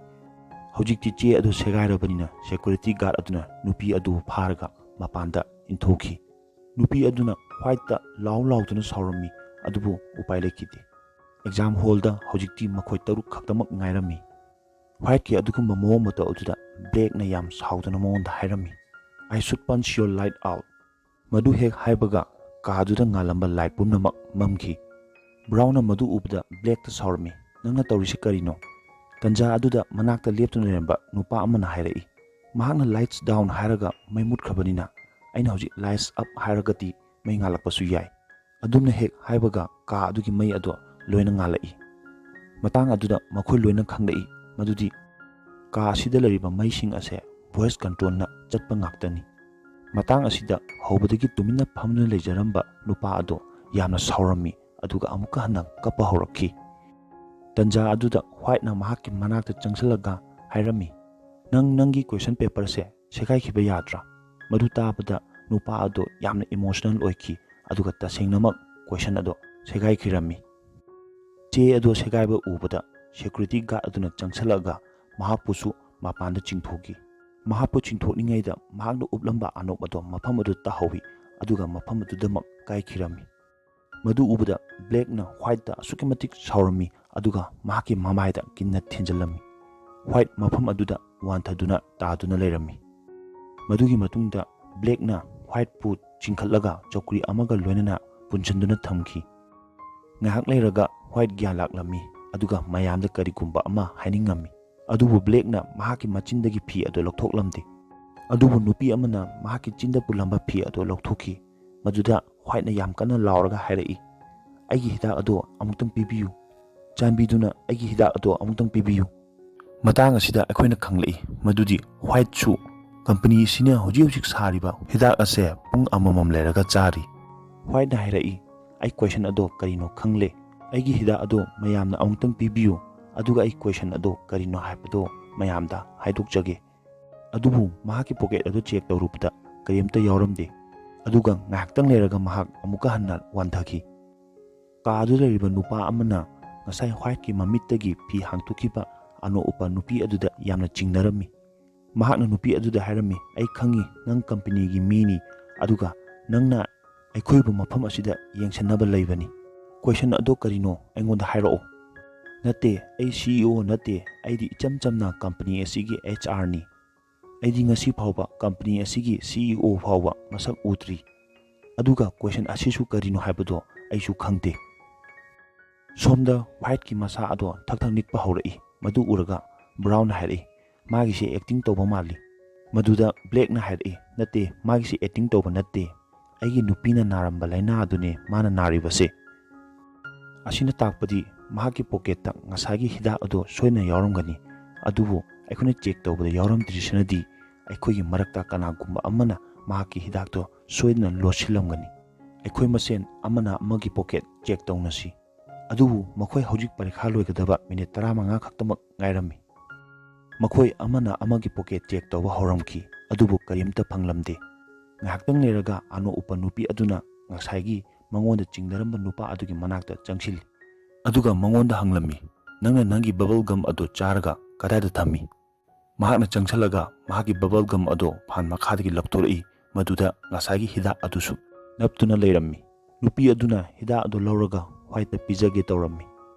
ꯍꯧꯖꯤꯛꯇꯤ ꯆꯦ ꯑꯗꯨ ꯁꯦꯒꯥꯏꯔꯕꯅꯤꯅ security guard ꯑꯗꯨꯅ ꯅꯨꯄꯤ ꯑꯗꯨ ꯐꯥꯔꯒ ꯃꯄꯥꯟꯗ ꯏꯟꯊꯣꯛꯈꯤ꯫ ꯅꯨꯄꯤ ꯑꯗꯨꯅ Whiteꯇ ꯂꯥꯎ ꯂꯥꯎꯗꯨꯅ ꯁꯥꯎꯔꯝꯃꯤ, ꯑꯗꯨꯕꯨ ꯎꯄꯥꯏ ꯂꯩꯈꯤꯗꯦ꯫ Exam hallꯗ ꯍꯧꯖꯤꯛꯇꯤ ꯃꯈꯣꯏ ꯇꯔꯨꯛ ꯈꯛꯇꯃꯛ ꯉꯥꯏꯔꯝꯃꯤ꯫ Whiteꯀꯤ ꯑꯗꯨꯒꯨꯝꯕ ꯃꯑꯣꯡ ꯃꯇꯧ ꯑꯗꯨꯗ Blackꯅ ꯌꯥꯝ ꯁꯥꯎꯗꯨꯅ ꯃꯉꯣꯟꯗ ꯍꯥꯏꯔꯝꯃꯤ, "I should punch your light out." ꯃꯗꯨ ꯍꯦꯛ ꯍꯥꯏꯕꯒ ꯀꯥꯗꯨꯗ ꯉꯥꯜꯂꯝꯕ light ꯄꯨꯝꯅꯃꯛ ꯃꯝꯈꯤ꯫ Brownꯅ ꯃꯗꯨ ꯎꯕꯗ Blackꯇ ꯁꯥꯎꯔꯝꯃꯤ, "ꯅꯪꯅ ꯇꯧꯔꯤꯁꯤ ꯀꯔꯤꯅꯣ?" ꯇꯟꯖꯥ ꯑꯗꯨꯗ ꯃꯅꯥꯛꯇ ꯂꯦꯞꯇꯨꯅ ꯂꯩꯔꯝꯕ ꯅꯨꯄꯥ ꯑꯃꯅ ꯍꯥꯏꯔꯛꯏ, "ꯃꯍꯥꯛꯅ lights down ꯍꯥꯏꯔꯒ ꯃꯩ ꯃꯨꯠꯈ꯭ꯔꯕꯅꯤꯅ, ꯑꯩꯅ ꯍꯧꯖꯤꯛ lights up ꯍꯥꯏꯔꯒꯗꯤ ꯃꯩ ꯉꯥꯜꯂꯛꯄꯁꯨ ꯌꯥꯏ꯫" ꯑꯗꯨꯝꯅ ꯍꯦꯛ ꯍꯥꯏꯕꯒ ꯀꯥ ꯑꯗꯨꯒꯤ ꯃꯩ ꯑꯗꯣ ꯂꯣꯏꯅ ꯉꯥꯜꯂꯛꯏ꯫ ꯃꯇꯥꯡ ꯑꯗꯨꯗ ꯃꯈꯣꯏ ꯂꯣꯏꯅ ꯈꯪꯂꯛꯏ ꯃꯗꯨꯗꯤ ꯀꯥ ꯑꯁꯤꯗ ꯂꯩꯔꯤꯕ ꯃꯩꯁꯤꯡ ꯑꯁꯦ voice controlꯅ ꯆꯠꯄ ꯉꯥꯛꯇꯅꯤ꯫ ꯃꯇꯥꯡ ꯑꯁꯤꯗ ꯍꯧꯕꯗꯒꯤ ꯇꯨꯃꯤꯟꯅ ꯐꯝꯗꯨꯅ ꯂꯩꯖꯔꯝꯕ ꯅꯨꯄꯥ ꯑꯗꯣ ꯌꯥꯝꯅ ꯁꯥꯎꯔꯝꯃꯤ, ꯑꯗꯨꯒ ꯑꯃꯨꯛꯀ ꯍꯟꯅ ꯀꯞꯄ ꯍꯧꯔꯛꯈꯤ꯫ ꯇꯟꯖꯥ ꯑꯗꯨꯗ Whiteꯅ ꯃꯍꯥꯛꯀꯤ ꯃꯅꯥꯛꯇ ꯆꯪꯁꯤꯜꯂꯒ ꯍꯥꯏꯔꯝꯃꯤ, "ꯅꯪ ꯅꯪꯒꯤ question paperꯁꯦ ꯁꯦꯒꯥꯏꯈꯤꯕ ꯌꯥꯗ꯭ꯔꯥ?" ꯃꯗꯨ ꯇꯥꯕꯗ ꯅꯨꯄꯥ ꯑꯗꯣ ꯌꯥꯝꯅ emotional ꯑꯣꯏꯈꯤ, ꯑꯗꯨꯒ ꯇꯁꯦꯡꯅꯃꯛ question ꯑꯗꯣ ꯁꯦꯒꯥꯏꯈꯤꯔꯝꯃꯤ꯫ ꯆꯦ ꯑꯗꯣ ꯁꯦꯒꯥꯏꯕ ꯎꯕꯗ security guard ꯑꯗꯨꯅ ꯆꯪꯁꯤꯜꯂꯛꯑꯒ ꯃꯍꯥꯛꯄꯨꯁꯨ ꯃꯄꯥꯟꯗ ꯆꯤꯡꯊꯣꯛꯈꯤ꯫ ꯃꯍꯥꯛꯄꯨ ꯆꯤꯡꯊꯣꯛꯂꯤꯉꯩꯗ ꯃꯍꯥꯛꯅ ꯎꯞꯂꯝꯕ ꯑꯅꯣꯞ ꯑꯗꯣ ꯃꯐꯝ ꯑꯗꯨ ꯇꯥꯍꯧꯏ, ꯑꯗꯨꯒ ꯃꯐꯝ ꯑꯗꯨꯗꯃꯛ ꯀꯥꯏꯈꯤꯔꯝꯃꯤ꯫ ꯃꯗꯨ ꯎꯕꯗ Blackꯅ Whiteꯇ ꯑꯁꯨꯛꯀꯤ ꯃꯇꯤꯛ ꯁꯥꯎꯔꯝꯃꯤ, ꯑꯗꯨꯒ ꯃꯍꯥꯛꯀꯤ ꯃꯃꯥꯏꯗ ꯀꯤꯟꯅ ꯊꯤꯟꯖꯤꯜꯂꯝꯃꯤ꯫ White ꯃꯐꯝ ꯑꯗꯨꯗ ꯋꯥꯟꯊꯗꯨꯅ ꯇꯥꯗꯨꯅ ꯂꯩꯔꯝꯃꯤ꯫ ꯃꯗꯨꯒꯤ ꯃꯇꯨꯡꯗ ꯕ꯭ꯂꯦꯛꯅ ꯋꯥꯏꯠꯄꯨ ꯆꯤꯡꯈꯠꯂꯒ ꯆꯧꯀ꯭ꯔꯤ ꯑꯃꯒ ꯂꯣꯏꯅꯅ ꯄꯨꯟꯁꯤꯟꯗꯨꯅ ꯊꯝꯈꯤ꯫ ꯉꯥꯏꯍꯥꯛ ꯂꯩꯔꯒ ꯋꯥꯏꯠ ꯒ꯭ꯌꯥꯟ ꯂꯥꯛꯂꯝꯃꯤ, ꯑꯗꯨꯒ ꯃꯌꯥꯝꯗ ꯀꯔꯤꯒꯨꯝꯕ ꯑꯃ ꯍꯥꯏꯅꯤꯡꯉꯝꯃꯤ꯫ ꯑꯗꯨꯕꯨ ꯕ꯭ꯂꯦꯛꯅ ꯃꯍꯥꯛꯀꯤ ꯃꯆꯤꯟꯗꯒꯤ ꯐꯤ ꯑꯗꯨ ꯂꯧꯊꯣꯛꯂꯝꯗꯦ꯫ ꯑꯗꯨꯕꯨ ꯅꯨꯄꯤ ꯑꯃꯅ ꯃꯍꯥꯛꯀꯤ ꯆꯤꯟꯗ ꯄꯨꯜꯂꯝꯕ ꯐꯤ ꯑꯗꯨ ꯂꯧꯊꯣꯛꯈꯤ꯫ ꯃꯗꯨꯗ ꯋꯥꯏꯠꯅ ꯌꯥꯝ ꯀꯟꯅ ꯂꯥꯎꯔꯒ ꯍꯥꯏꯔꯛꯏ, "ꯑꯩꯒꯤ ꯍꯤꯗꯥꯛ ꯑꯗꯣ ꯑꯃꯨꯛꯇꯪ ꯄꯤꯕꯤꯌꯨ꯫ ꯆꯥꯟꯕꯤꯗꯨꯅ ꯑꯩꯒꯤ ꯍꯤꯗꯥꯛ ꯑꯗꯣ ꯑꯃꯨꯛꯇꯪ ꯄꯤꯕꯤꯌꯨ"꯫ ꯃꯇꯥꯡ ꯑꯁꯤꯗ ꯑꯩꯈꯣꯏꯅ ꯈꯪꯂꯛꯏ ꯃꯗꯨꯗꯤ ꯋꯥꯏꯠꯁꯨ ꯀꯝꯄꯅꯤ ꯑꯁꯤꯅ ꯍꯧꯖꯤꯛ ꯍꯧꯖꯤꯛ ꯁꯥꯔꯤꯕ ꯍꯤꯗꯥꯛ ꯑꯁꯦ ꯄꯨꯡ ꯑꯃꯃꯝ ꯂꯩꯔꯒ ꯆꯥꯔꯤ꯫ ꯋꯥꯏꯠꯅ ꯍꯥꯏꯔꯛꯏ, "ꯑꯩ ꯀꯣꯏꯁꯟ ꯑꯗꯣ ꯀꯔꯤꯅꯣ ꯈꯪꯂꯦ꯫ ꯑꯩꯒꯤ ꯍꯤꯗꯥꯛ ꯑꯗꯣ ꯃꯌꯥꯝꯅ ꯑꯃꯨꯛꯇꯪ ꯄꯤꯕꯤꯌꯨ, ꯑꯗꯨꯒ ꯑꯩ ꯀꯣꯏꯁꯟ ꯑꯗꯣ ꯀꯔꯤꯅꯣ ꯍꯥꯏꯕꯗꯣ ꯃꯌꯥꯝꯗ ꯍꯥꯏꯗꯣꯛꯆꯒꯦ"꯫ ꯑꯗꯨꯕꯨ ꯃꯍꯥꯛꯀꯤ ꯄꯣꯀꯦꯠ ꯑꯗꯨ ꯆꯦꯛ ꯇꯧꯔꯨꯕꯗ ꯀꯔꯤꯝꯇ ꯌꯥꯎꯔꯝꯗꯦ꯫ ꯑꯗꯨꯒ ꯉꯥꯏꯍꯥꯛꯇꯪ ꯂꯩꯔꯒ ꯃꯍꯥꯛ ꯑꯃꯨꯛꯀ ꯍꯟꯅ ꯋꯥꯟꯊꯈꯤ꯫ ꯀꯥ ꯑꯗꯨꯗ ꯂꯩꯔꯤꯕ ꯅꯨꯄꯥ ꯑꯃꯅ ꯉꯁꯥꯏ ꯋꯥꯏꯠꯀꯤ ꯃꯃꯤꯠꯇꯒꯤ ꯐꯤ ꯍꯥꯡꯇꯣꯛꯈꯤꯕ ꯑꯅꯣꯛ ꯎꯞꯄ ꯅꯨꯄꯤ ꯑꯗꯨꯗ ꯌꯥꯝꯅ ꯆꯤꯡꯅꯔꯝꯃꯤ꯫ ꯃꯍꯥꯛꯅ ꯅꯨꯄꯤ ꯑꯗꯨꯗ ꯍꯥꯏꯔꯝꯃꯤ, "ꯑꯩ ꯈꯪꯉꯤ, ꯅꯪ ꯀꯝꯄꯅꯤꯒꯤ ꯃꯤꯅꯤ, ꯑꯗꯨꯒ ꯅꯪꯅ ꯑꯩꯈꯣꯏꯕꯨ ꯃꯐꯝ ꯑꯁꯤꯗ ꯌꯦꯡꯁꯤꯟꯅꯕ ꯂꯩꯕꯅꯤ꯫ ꯀꯣꯏꯁꯟ ꯑꯗꯣ ꯀꯔꯤꯅꯣ ꯑꯩꯉꯣꯟꯗ ꯍꯥꯏꯔꯛꯑꯣ"꯫ "ꯅꯠꯇꯦ, ꯑꯩ ꯁꯤ ꯏ ꯑꯣ ꯅꯠꯇꯦ, ꯑꯩꯗꯤ ꯏꯆꯝ ꯆꯝꯅ ꯀꯝꯄꯅꯤ ꯑꯁꯤꯒꯤ ꯑꯩꯆ ꯑꯥꯔꯅꯤ꯫ ꯑꯩꯗꯤ ꯉꯁꯤ ꯐꯥꯎꯕ ꯀꯝꯄꯅꯤ ꯑꯁꯤꯒꯤ ꯁꯤ ꯏ ꯑꯣ ꯐꯥꯎꯕ ꯃꯁꯛ ꯎꯗ꯭ꯔꯤ꯫ ꯑꯗꯨꯒ ꯀꯣꯏꯁꯟ ꯑꯁꯤꯁꯨ ꯀꯔꯤꯅꯣ ꯍꯥꯏꯕꯗꯣ ꯑꯩꯁꯨ ꯈꯪꯗꯦ"꯫ ꯁꯣꯝꯗ ꯋꯥꯏꯠꯀꯤ ꯃꯁꯥ ꯑꯗꯣ ꯊꯛ ꯊꯛ ꯅꯤꯛꯄ ꯍꯧꯔꯛꯏ꯫ ꯃꯗꯨ ꯎꯔꯒ ꯕ꯭ꯔꯥꯎꯟꯅ ꯍꯥꯏꯔꯛꯏ, "ꯃꯥꯒꯤꯁꯦ ꯑꯦꯛꯇꯤꯡ ꯇꯧꯕ ꯃꯥꯜꯂꯤ"꯫ ꯃꯗꯨꯗ ꯕ꯭ꯂꯦꯛꯅ ꯍꯥꯏꯔꯛꯏ, "ꯅꯠꯇꯦ, ꯃꯥꯒꯤꯁꯦ ꯑꯦꯛꯇꯤꯡ ꯇꯧꯕ ꯅꯠꯇꯦ꯫ ꯑꯩꯒꯤ ꯅꯨꯄꯤꯅ ꯅꯥꯔꯝꯕ ꯂꯥꯏꯅꯥ ꯑꯗꯨꯅꯦ ꯃꯥꯅ ꯅꯥꯔꯤꯕꯁꯦ"꯫ ꯑꯁꯤꯅ ꯇꯥꯛꯄꯗꯤ ꯃꯍꯥꯛꯀꯤ ꯄꯣꯀꯦꯠꯇ ꯉꯁꯥꯏꯒꯤ ꯍꯤꯗꯥꯛ ꯑꯗꯨ ꯁꯣꯏꯗꯅ ꯌꯥꯎꯔꯝꯒꯅꯤ꯫ ꯑꯗꯨꯕꯨ ꯑꯩꯈꯣꯏꯅ ꯆꯦꯛ ꯇꯧꯕꯗ ꯌꯥꯎꯔꯝꯗ꯭ꯔꯤꯁꯤꯅꯗꯤ ꯑꯩꯈꯣꯏꯒꯤ ꯃꯔꯛꯇ ꯀꯅꯥꯒꯨꯝꯕ ꯑꯃꯅ ꯃꯍꯥꯛꯀꯤ ꯍꯤꯗꯥꯛꯇꯣ ꯁꯣꯏꯗꯅ ꯂꯣꯠꯁꯤꯜꯂꯝꯒꯅꯤ꯫ ꯑꯩꯈꯣꯏ ꯃꯁꯦꯟ ꯑꯃꯅ ꯑꯃꯒꯤ ꯄꯣꯀꯦꯠ ꯆꯦꯛ ꯇꯧꯅꯁꯤ꯫ ꯑꯗꯨꯕꯨ ꯃꯈꯣꯏ ꯍꯧꯖꯤꯛ ꯄꯔꯤꯈꯥ ꯂꯣꯏꯒꯗꯕ ꯃꯤꯅꯤꯠ ꯇꯔꯥꯃꯉꯥ ꯈꯛꯇꯃꯛ ꯉꯥꯏꯔꯝꯃꯤ꯫ ꯃꯈꯣꯏ ꯑꯃꯅ ꯑꯃꯒꯤ ꯄꯣꯀꯦꯠ ꯆꯦꯛ ꯇꯧꯕ ꯍꯧꯔꯝꯈꯤ, ꯑꯗꯨꯕꯨ ꯀꯔꯤꯝꯇ ꯐꯪꯂꯝꯗꯦ꯫ ꯉꯥꯏꯍꯥꯛꯇꯪ ꯂꯩꯔꯒ ꯑꯅꯣꯛ ꯎꯞꯄ ꯅꯨꯄꯤ ꯑꯗꯨꯅ ꯉꯁꯥꯏꯒꯤ ꯃꯉꯣꯟꯗ ꯆꯤꯡꯅꯔꯝꯕ ꯅꯨꯄꯥ ꯑꯗꯨꯒꯤ ꯃꯅꯥꯛꯇ ꯆꯪꯁꯤꯜꯂꯤ꯫ ꯑꯗꯨꯒ ꯃꯉꯣꯟꯗ ꯍꯪꯂꯝꯃꯤ, "ꯅꯪꯅ ꯅꯪꯒꯤ ꯕꯕꯜ ꯒꯝ ꯑꯗꯨ ꯆꯥꯔꯒ ꯀꯗꯥꯏꯗ ꯊꯝꯃꯤ?" ꯃꯍꯥꯛꯅ ꯆꯪꯁꯤꯜꯂꯒ ꯃꯍꯥꯛꯀꯤ ꯕꯕꯜ ꯒꯝ ꯑꯗꯨ ꯐꯥꯟ ꯃꯈꯥꯗꯒꯤ ꯂꯧꯊꯣꯔꯛꯏ꯫ ꯃꯗꯨꯗ ꯉꯁꯥꯏꯒꯤ ꯍꯤꯗꯥꯛ ꯑꯗꯨꯁꯨ ꯅꯞꯇꯨꯅ ꯂꯩꯔꯝꯃꯤ꯫ ꯅꯨꯄꯤ ꯑꯗꯨꯅ ꯍꯤꯗꯥꯛ ꯑꯗꯨ ꯂꯧꯔꯒ ꯋꯥꯏꯠꯇ ꯄꯤꯖꯒꯦ ꯇꯧꯔꯝꯃꯤ꯫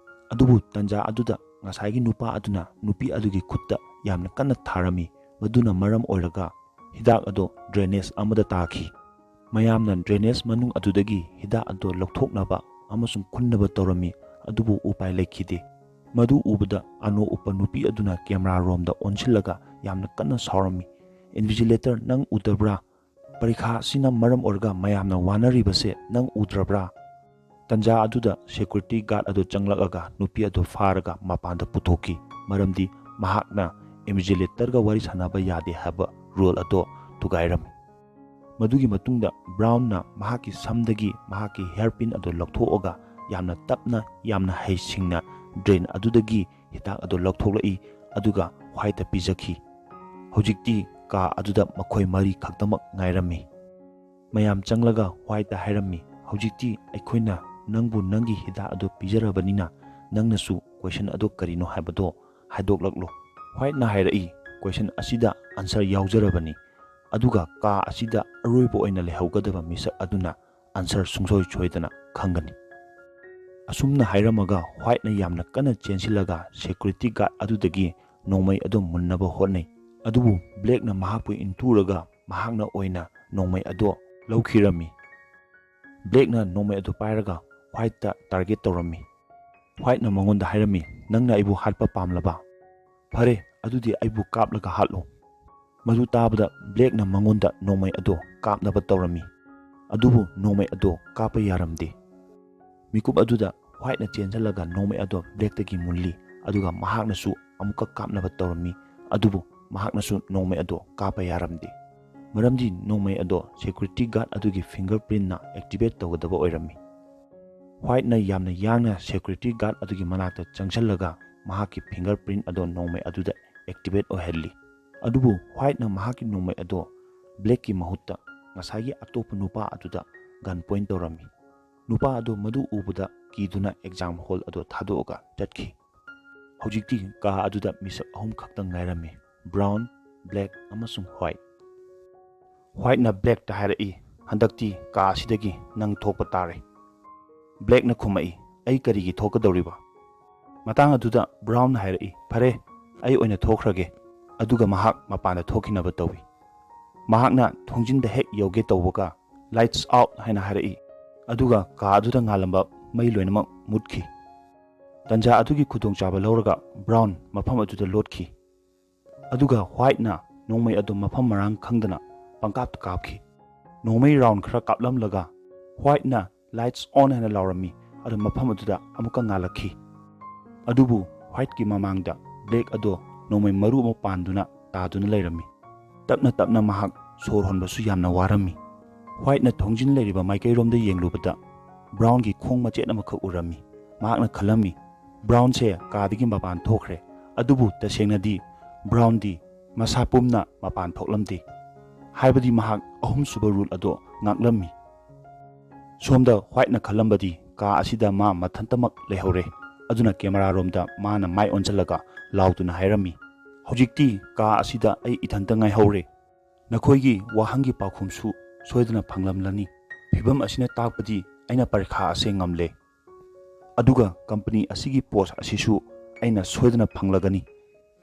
ꯑꯗꯨꯕꯨ ꯇꯟꯖꯥ ꯑꯗꯨꯗ ꯉꯁꯥꯏꯒꯤ ꯅꯨꯄꯥ ꯑꯗꯨꯅ ꯅꯨꯄꯤ ꯑꯗꯨꯒꯤ ꯈꯨꯠꯇ ꯌꯥꯝꯅ ꯀꯟꯅ ꯊꯥꯔꯝꯃꯤ꯫ ꯃꯗꯨꯅ ꯃꯔꯝ ꯑꯣꯏꯔꯒ ꯍꯤꯗꯥꯛ ꯑꯗꯣ drainage ꯑꯃꯗ ꯇꯥꯈꯤ꯫ ꯃꯌꯥꯝꯅ drainage ꯃꯅꯨꯡ ꯑꯗꯨꯗꯒꯤ ꯍꯤꯗꯥꯛ ꯑꯗꯣ ꯂꯧꯊꯣꯛꯅꯕ ꯑꯃꯁꯨꯡ ꯈꯨꯟꯅꯕ ꯇꯧꯔꯝꯃꯤ, ꯑꯗꯨꯕꯨ ꯎꯄꯥꯏ ꯂꯩꯈꯤꯗꯦ꯫ ꯃꯗꯨ ꯎꯕꯗ ꯑꯅꯣ ꯎꯞꯄ ꯅꯨꯄꯤ ꯑꯗꯨꯅ camera ꯔꯣꯝꯗ ꯑꯣꯟꯁꯤꯜꯂꯒ ꯌꯥꯝꯅ ꯀꯟꯅ ꯁꯥꯎꯔꯝꯃꯤ, "Invigilator, ꯅꯪ ꯎꯗꯕ꯭ꯔꯥ? ꯄꯔꯤꯈꯥ ꯑꯁꯤꯅ ꯃꯔꯝ ꯑꯣꯏꯔꯒ ꯃꯌꯥꯝꯅ ꯋꯥꯅꯔꯤꯕꯁꯦ ꯅꯪ ꯎꯗ꯭ꯔꯕ꯭ꯔꯥ?" ꯇꯟꯖꯥ ꯑꯗꯨꯗ security guard ꯑꯗꯨ ꯆꯪꯂꯛꯂꯒ ꯅꯨꯄꯤ ꯑꯗꯨ ꯐꯥꯔꯒ ꯃꯄꯥꯟꯗ ꯄꯨꯊꯣꯛꯈꯤ, ꯃꯔꯝꯗꯤ ꯃꯍꯥꯛꯅ invigilator ꯒ ꯋꯥꯔꯤ ꯁꯥꯟꯅꯕ ꯌꯥꯗꯦ ꯍꯥꯏꯕ rule ꯑꯗꯣ ꯊꯨꯒꯥꯏꯔꯝꯃꯤ꯫ ꯃꯗꯨꯒꯤ ꯃꯇꯨꯡꯗ Brown ꯅ ꯃꯍꯥꯛꯀꯤ ꯁꯝꯗꯒꯤ ꯃꯍꯥꯛꯀꯤ hairpin ꯑꯗꯨ ꯂꯧꯊꯣꯛꯑꯒ ꯌꯥꯝꯅ ꯇꯞꯅ, ꯌꯥꯝꯅ ꯍꯩꯁꯤꯡꯅ drain ꯑꯗꯨꯗꯒꯤ ꯍꯤꯗꯥꯛ ꯑꯗꯨ ꯂꯧꯊꯣꯛꯂꯛꯏ, ꯑꯗꯨꯒ White ꯇ ꯄꯤꯖꯈꯤ꯫ ꯍꯧꯖꯤꯛꯇꯤ ꯀꯥ ꯑꯗꯨꯗ ꯃꯈꯣꯏ ꯃꯔꯤ ꯈꯛꯇꯃꯛ ꯉꯥꯏꯔꯝꯃꯤ꯫ ꯃꯌꯥꯝ ꯆꯪꯂꯒ White ꯇ ꯍꯥꯏꯔꯝꯃꯤ, "ꯍꯧꯖꯤꯛꯇꯤ ꯑꯩꯈꯣꯏꯅ ꯅꯪꯕꯨ ꯅꯪꯒꯤ ꯍꯤꯗꯥꯛ ꯑꯗꯨ ꯄꯤꯖꯔꯕꯅꯤꯅ, ꯅꯪꯅꯁꯨ question ꯑꯗꯨ ꯀꯔꯤꯅꯣ ꯍꯥꯏꯕꯗꯣ ꯍꯥꯏꯗꯣꯛꯂꯛꯂꯣ꯫" White ꯅ ꯍꯥꯏꯔꯛꯏ, "Question ꯑꯁꯤꯗ answer ꯌꯥꯎꯖꯔꯕꯅꯤ, ꯑꯗꯨꯒ ꯀꯥ ꯑꯁꯤꯗ ꯑꯔꯣꯏꯕ ꯑꯣꯏꯅ ꯂꯩꯍꯧꯒꯗꯕ ꯃꯤꯁꯛ ꯑꯗꯨꯅ answer ꯁꯨꯡꯁꯣꯏ ꯁꯣꯏꯗꯅ ꯈꯪꯒꯅꯤ꯫" ꯑꯁꯨꯝꯅ ꯍꯥꯏꯔꯝꯃꯒ White ꯅ ꯌꯥꯝꯅ ꯀꯟꯅ ꯆꯦꯟꯁꯤꯜꯂꯒ security guard ꯑꯗꯨꯗꯒꯤ ꯅꯣꯡꯃꯩ ꯑꯗꯨ ꯃꯨꯟꯅꯕ ꯍꯣꯠꯅꯩ꯫ ꯑꯗꯨꯕꯨ Black ꯅ ꯃꯍꯥꯛꯄꯨ ꯏꯟꯊꯨꯔꯒ ꯃꯍꯥꯛꯅ ꯑꯣꯏꯅ ꯅꯣꯡꯃꯩ ꯑꯗꯨ ꯂꯧꯈꯤꯔꯝꯃꯤ꯫ Black ꯅ ꯅꯣꯡꯃꯩ ꯑꯗꯨ ꯄꯥꯏꯔꯒ White ꯇ target ꯇꯧꯔꯝꯃꯤ꯫ White ꯅ ꯃꯉꯣꯟꯗ ꯍꯥꯏꯔꯝꯃꯤ, "ꯅꯪꯅ ꯑꯩꯕꯨ ꯍꯥꯠꯄ ꯄꯥꯝꯂꯕ? ꯐꯔꯦ, ꯑꯗꯨꯗꯤ ꯑꯩꯕꯨ ꯀꯥꯞꯂꯒ ꯍꯥꯠꯂꯨ꯫" ꯃꯗꯨ ꯇꯥꯕꯗ Black ꯅ ꯃꯉꯣꯟꯗ ꯅꯣꯡꯃꯩ ꯑꯗꯨ ꯀꯥꯞꯅꯕ ꯇꯧꯔꯝꯃꯤ, ꯑꯗꯨꯕꯨ ꯅꯣꯡꯃꯩ ꯑꯗꯨ ꯀꯥꯞꯄ ꯌꯥꯔꯝꯗꯦ꯫ ꯃꯤꯀꯨꯞ ꯑꯗꯨꯗ White ꯅ ꯆꯦꯟꯁꯤꯜꯂꯒ ꯅꯣꯡꯃꯩ ꯑꯗꯨ Black ꯇꯒꯤ ꯃꯨꯜꯂꯤ, ꯑꯗꯨꯒ ꯃꯍꯥꯛꯅꯁꯨ ꯑꯃꯨꯛꯀ ꯀꯥꯞꯅꯕ ꯇꯧꯔꯝꯃꯤ, ꯑꯗꯨꯕꯨ ꯃꯍꯥꯛꯅꯁꯨ ꯅꯣꯡꯃꯩ ꯑꯗꯨ ꯀꯥꯞꯄ ꯌꯥꯔꯝꯗꯦ, ꯃꯔꯝꯗꯤ ꯅꯣꯡꯃꯩ ꯑꯗꯨ security guard ꯑꯗꯨꯒꯤ fingerprint ꯅ activate ꯇꯧꯒꯗꯕ ꯑꯣꯏꯔꯝꯃꯤ꯫ White ꯅ ꯌꯥꯝꯅ ꯌꯥꯡꯅ security guard ꯑꯗꯨꯒꯤ ꯃꯅꯥꯛꯇ ꯆꯪꯁꯤꯜꯂꯒ ꯃꯍꯥꯛꯀꯤ fingerprint ꯑꯗꯨ ꯅꯣꯡꯃꯩ ꯑꯗꯨꯗ activate ꯑꯣꯏꯍꯜꯂꯤ꯫ ꯑꯗꯨꯕꯨ White ꯅ ꯃꯍꯥꯛꯀꯤ ꯅꯣꯡꯃꯩ ꯑꯗꯨ Black ꯀꯤ ꯃꯍꯨꯠꯇ ꯉꯁꯥꯏꯒꯤ ꯑꯇꯣꯞꯄ ꯅꯨꯄꯥ ꯑꯗꯨꯗ gun point ꯇꯧꯔꯝꯃꯤ꯫ ꯅꯨꯄꯥ ꯑꯗꯨ ꯃꯗꯨ ꯎꯕꯗ ꯀꯤꯗꯨꯅ exam hall ꯑꯗꯨ ꯊꯥꯗꯣꯛꯑꯒ ꯆꯠꯈꯤ꯫ ꯍꯧꯖꯤꯛꯇꯤ ꯀꯥ ꯑꯗꯨꯗ ꯃꯤꯁꯛ ꯑꯍꯨꯝ ꯈꯛꯇꯪ ꯉꯥꯏꯔꯝꯃꯤ, Brown, Black ꯑꯃꯁꯨꯡ White꯫ White ꯅ Black ꯇ ꯍꯥꯏꯔꯛꯏ, "ꯍꯟꯗꯛꯇꯤ ꯀꯥ ꯑꯁꯤꯗꯒꯤ ꯅꯪ ꯊꯣꯛꯄ ꯇꯥꯔꯦ꯫" Black ꯅ ꯈꯨꯝꯃꯛꯏ, "ꯑꯩ ꯀꯔꯤꯒꯤ ꯊꯣꯛꯀꯗꯧꯔꯤꯕ?" ꯃꯇꯥꯡ ꯑꯗꯨꯗ Brown ꯅ ꯍꯥꯏꯔꯛꯏ, "ꯐꯔꯦ, "ꯑꯩ ꯑꯣꯏꯅ ꯊꯣꯛꯈ꯭ꯔꯒꯦ"꯫ ꯑꯗꯨꯒ ꯃꯍꯥꯛ ꯃꯄꯥꯟꯗ ꯊꯣꯛꯈꯤꯅꯕ ꯇꯧꯏ꯫ ꯃꯍꯥꯛꯅ ꯊꯣꯡꯖꯤꯟꯗ ꯍꯦꯛ ꯌꯧꯒꯦ ꯇꯧꯕꯒ, "Lights out" ꯍꯥꯏꯅ ꯍꯥꯏꯔꯛꯏ꯫ ꯑꯗꯨꯒ ꯀꯥ ꯑꯗꯨꯗ ꯉꯥꯜꯂꯝꯕ ꯃꯩ ꯂꯣꯏꯅꯃꯛ ꯃꯨꯠꯈꯤ꯫ ꯇꯟꯖꯥ ꯑꯗꯨꯒꯤ ꯈꯨꯗꯣꯡꯆꯥꯕ ꯂꯧꯔꯒ ꯕ꯭ꯔꯥꯎꯟ ꯃꯐꯝ ꯑꯗꯨꯗ ꯂꯣꯠꯈꯤ꯫ ꯑꯗꯨꯒ ꯋꯥꯏꯠꯅ ꯅꯣꯡꯃꯩ ꯑꯗꯨ ꯃꯐꯝ ꯃꯔꯥꯡ ꯈꯪꯗꯅ ꯄꯪꯀꯥꯞꯇ ꯀꯥꯞꯈꯤ꯫ ꯅꯣꯡꯃꯩ ꯔꯥꯎꯟ ꯈꯔ ꯀꯥꯞꯂꯝꯂꯒ ꯋꯥꯏꯠꯅ "Lights on" ꯍꯥꯏꯅ ꯂꯥꯎꯔꯝꯃꯤ꯫ ꯑꯗꯨ ꯃꯐꯝ ꯑꯗꯨꯗ ꯑꯃꯨꯛꯀ ꯉꯥꯜꯂꯛꯈꯤ꯫ ꯑꯗꯨꯕꯨ ꯋꯥꯏꯠꯀꯤ ꯃꯃꯥꯡꯗ ꯕ꯭ꯂꯦꯛ ꯑꯗꯣ ꯅꯣꯡꯃꯩ ꯃꯔꯨ ꯑꯃ ꯄꯥꯟꯗꯨꯅ ꯇꯥꯗꯨꯅ ꯂꯩꯔꯝꯃꯤ꯫ ꯇꯞꯅ ꯇꯞꯅ ꯃꯍꯥꯛ ꯁꯣꯔ ꯍꯣꯟꯕꯁꯨ ꯌꯥꯝꯅ ꯋꯥꯔꯝꯃꯤ꯫ ꯋꯥꯏꯠꯅ ꯊꯣꯡꯖꯤꯟ ꯂꯩꯔꯤꯕ ꯃꯥꯏꯀꯩꯔꯣꯝꯗ ꯌꯦꯡꯂꯨꯕꯗ ꯕ꯭ꯔꯥꯎꯟꯒꯤ ꯈꯣꯡ ꯃꯆꯦꯠ ꯑꯃꯈꯛ ꯎꯔꯝꯃꯤ꯫ ꯃꯍꯥꯛꯅ ꯈꯜꯂꯝꯃꯤ, ꯕ꯭ꯔꯥꯎꯟꯁꯦ ꯀꯥꯗꯒꯤ ꯃꯄꯥꯟ ꯊꯣꯛꯈ꯭ꯔꯦ꯫ ꯑꯗꯨꯕꯨ ꯇꯁꯦꯡꯅꯗꯤ ꯕ꯭ꯔꯥꯎꯟꯗꯤ ꯃꯁꯥ ꯄꯨꯝꯅ ꯃꯄꯥꯟ ꯊꯣꯛꯂꯝꯗꯦ꯫ ꯍꯥꯏꯕꯗꯤ ꯃꯍꯥꯛ ꯑꯍꯨꯝꯁꯨꯕ ꯔꯨꯜ ꯑꯗꯣ ꯉꯥꯛꯂꯝꯃꯤ꯫ ꯁꯣꯝꯗ ꯋꯥꯏꯠꯅ ꯈꯜꯂꯝꯕꯗꯤ ꯀꯥ ꯑꯁꯤꯗ ꯃꯥ ꯃꯊꯟꯇꯃꯛ ꯂꯩꯍꯧꯔꯦ꯫ ꯑꯗꯨꯅ ꯀꯦꯃꯦꯔꯥꯔꯣꯝꯗ ꯃꯥꯅ ꯃꯥꯏ ꯑꯣꯟꯁꯤꯜꯂꯒ ꯂꯥꯎꯗꯨꯅ ꯍꯥꯏꯔꯝꯃꯤ, "ꯍꯧꯖꯤꯛꯇꯤ ꯀꯥ ꯑꯁꯤꯗ ꯑꯩ ꯏꯊꯟꯇ ꯉꯥꯏꯍꯧꯔꯦ꯫ ꯅꯈꯣꯏꯒꯤ ꯋꯥꯍꯪꯒꯤ ꯄꯥꯎꯈꯨꯝꯁꯨ ꯁꯣꯏꯗꯅ ꯐꯪꯂꯝꯂꯅꯤ꯫ ꯐꯤꯚꯝ ꯑꯁꯤꯅ ꯇꯥꯛꯄꯗꯤ ꯑꯩꯅ ꯄꯔꯤꯈꯥ ꯑꯁꯦ ꯉꯝꯂꯦ꯫ ꯑꯗꯨꯒ ꯀꯝꯄꯅꯤ ꯑꯁꯤꯒꯤ ꯄꯣꯁ ꯑꯁꯤꯁꯨ ꯑꯩꯅ ꯁꯣꯏꯗꯅ ꯐꯪꯂꯒꯅꯤ"꯫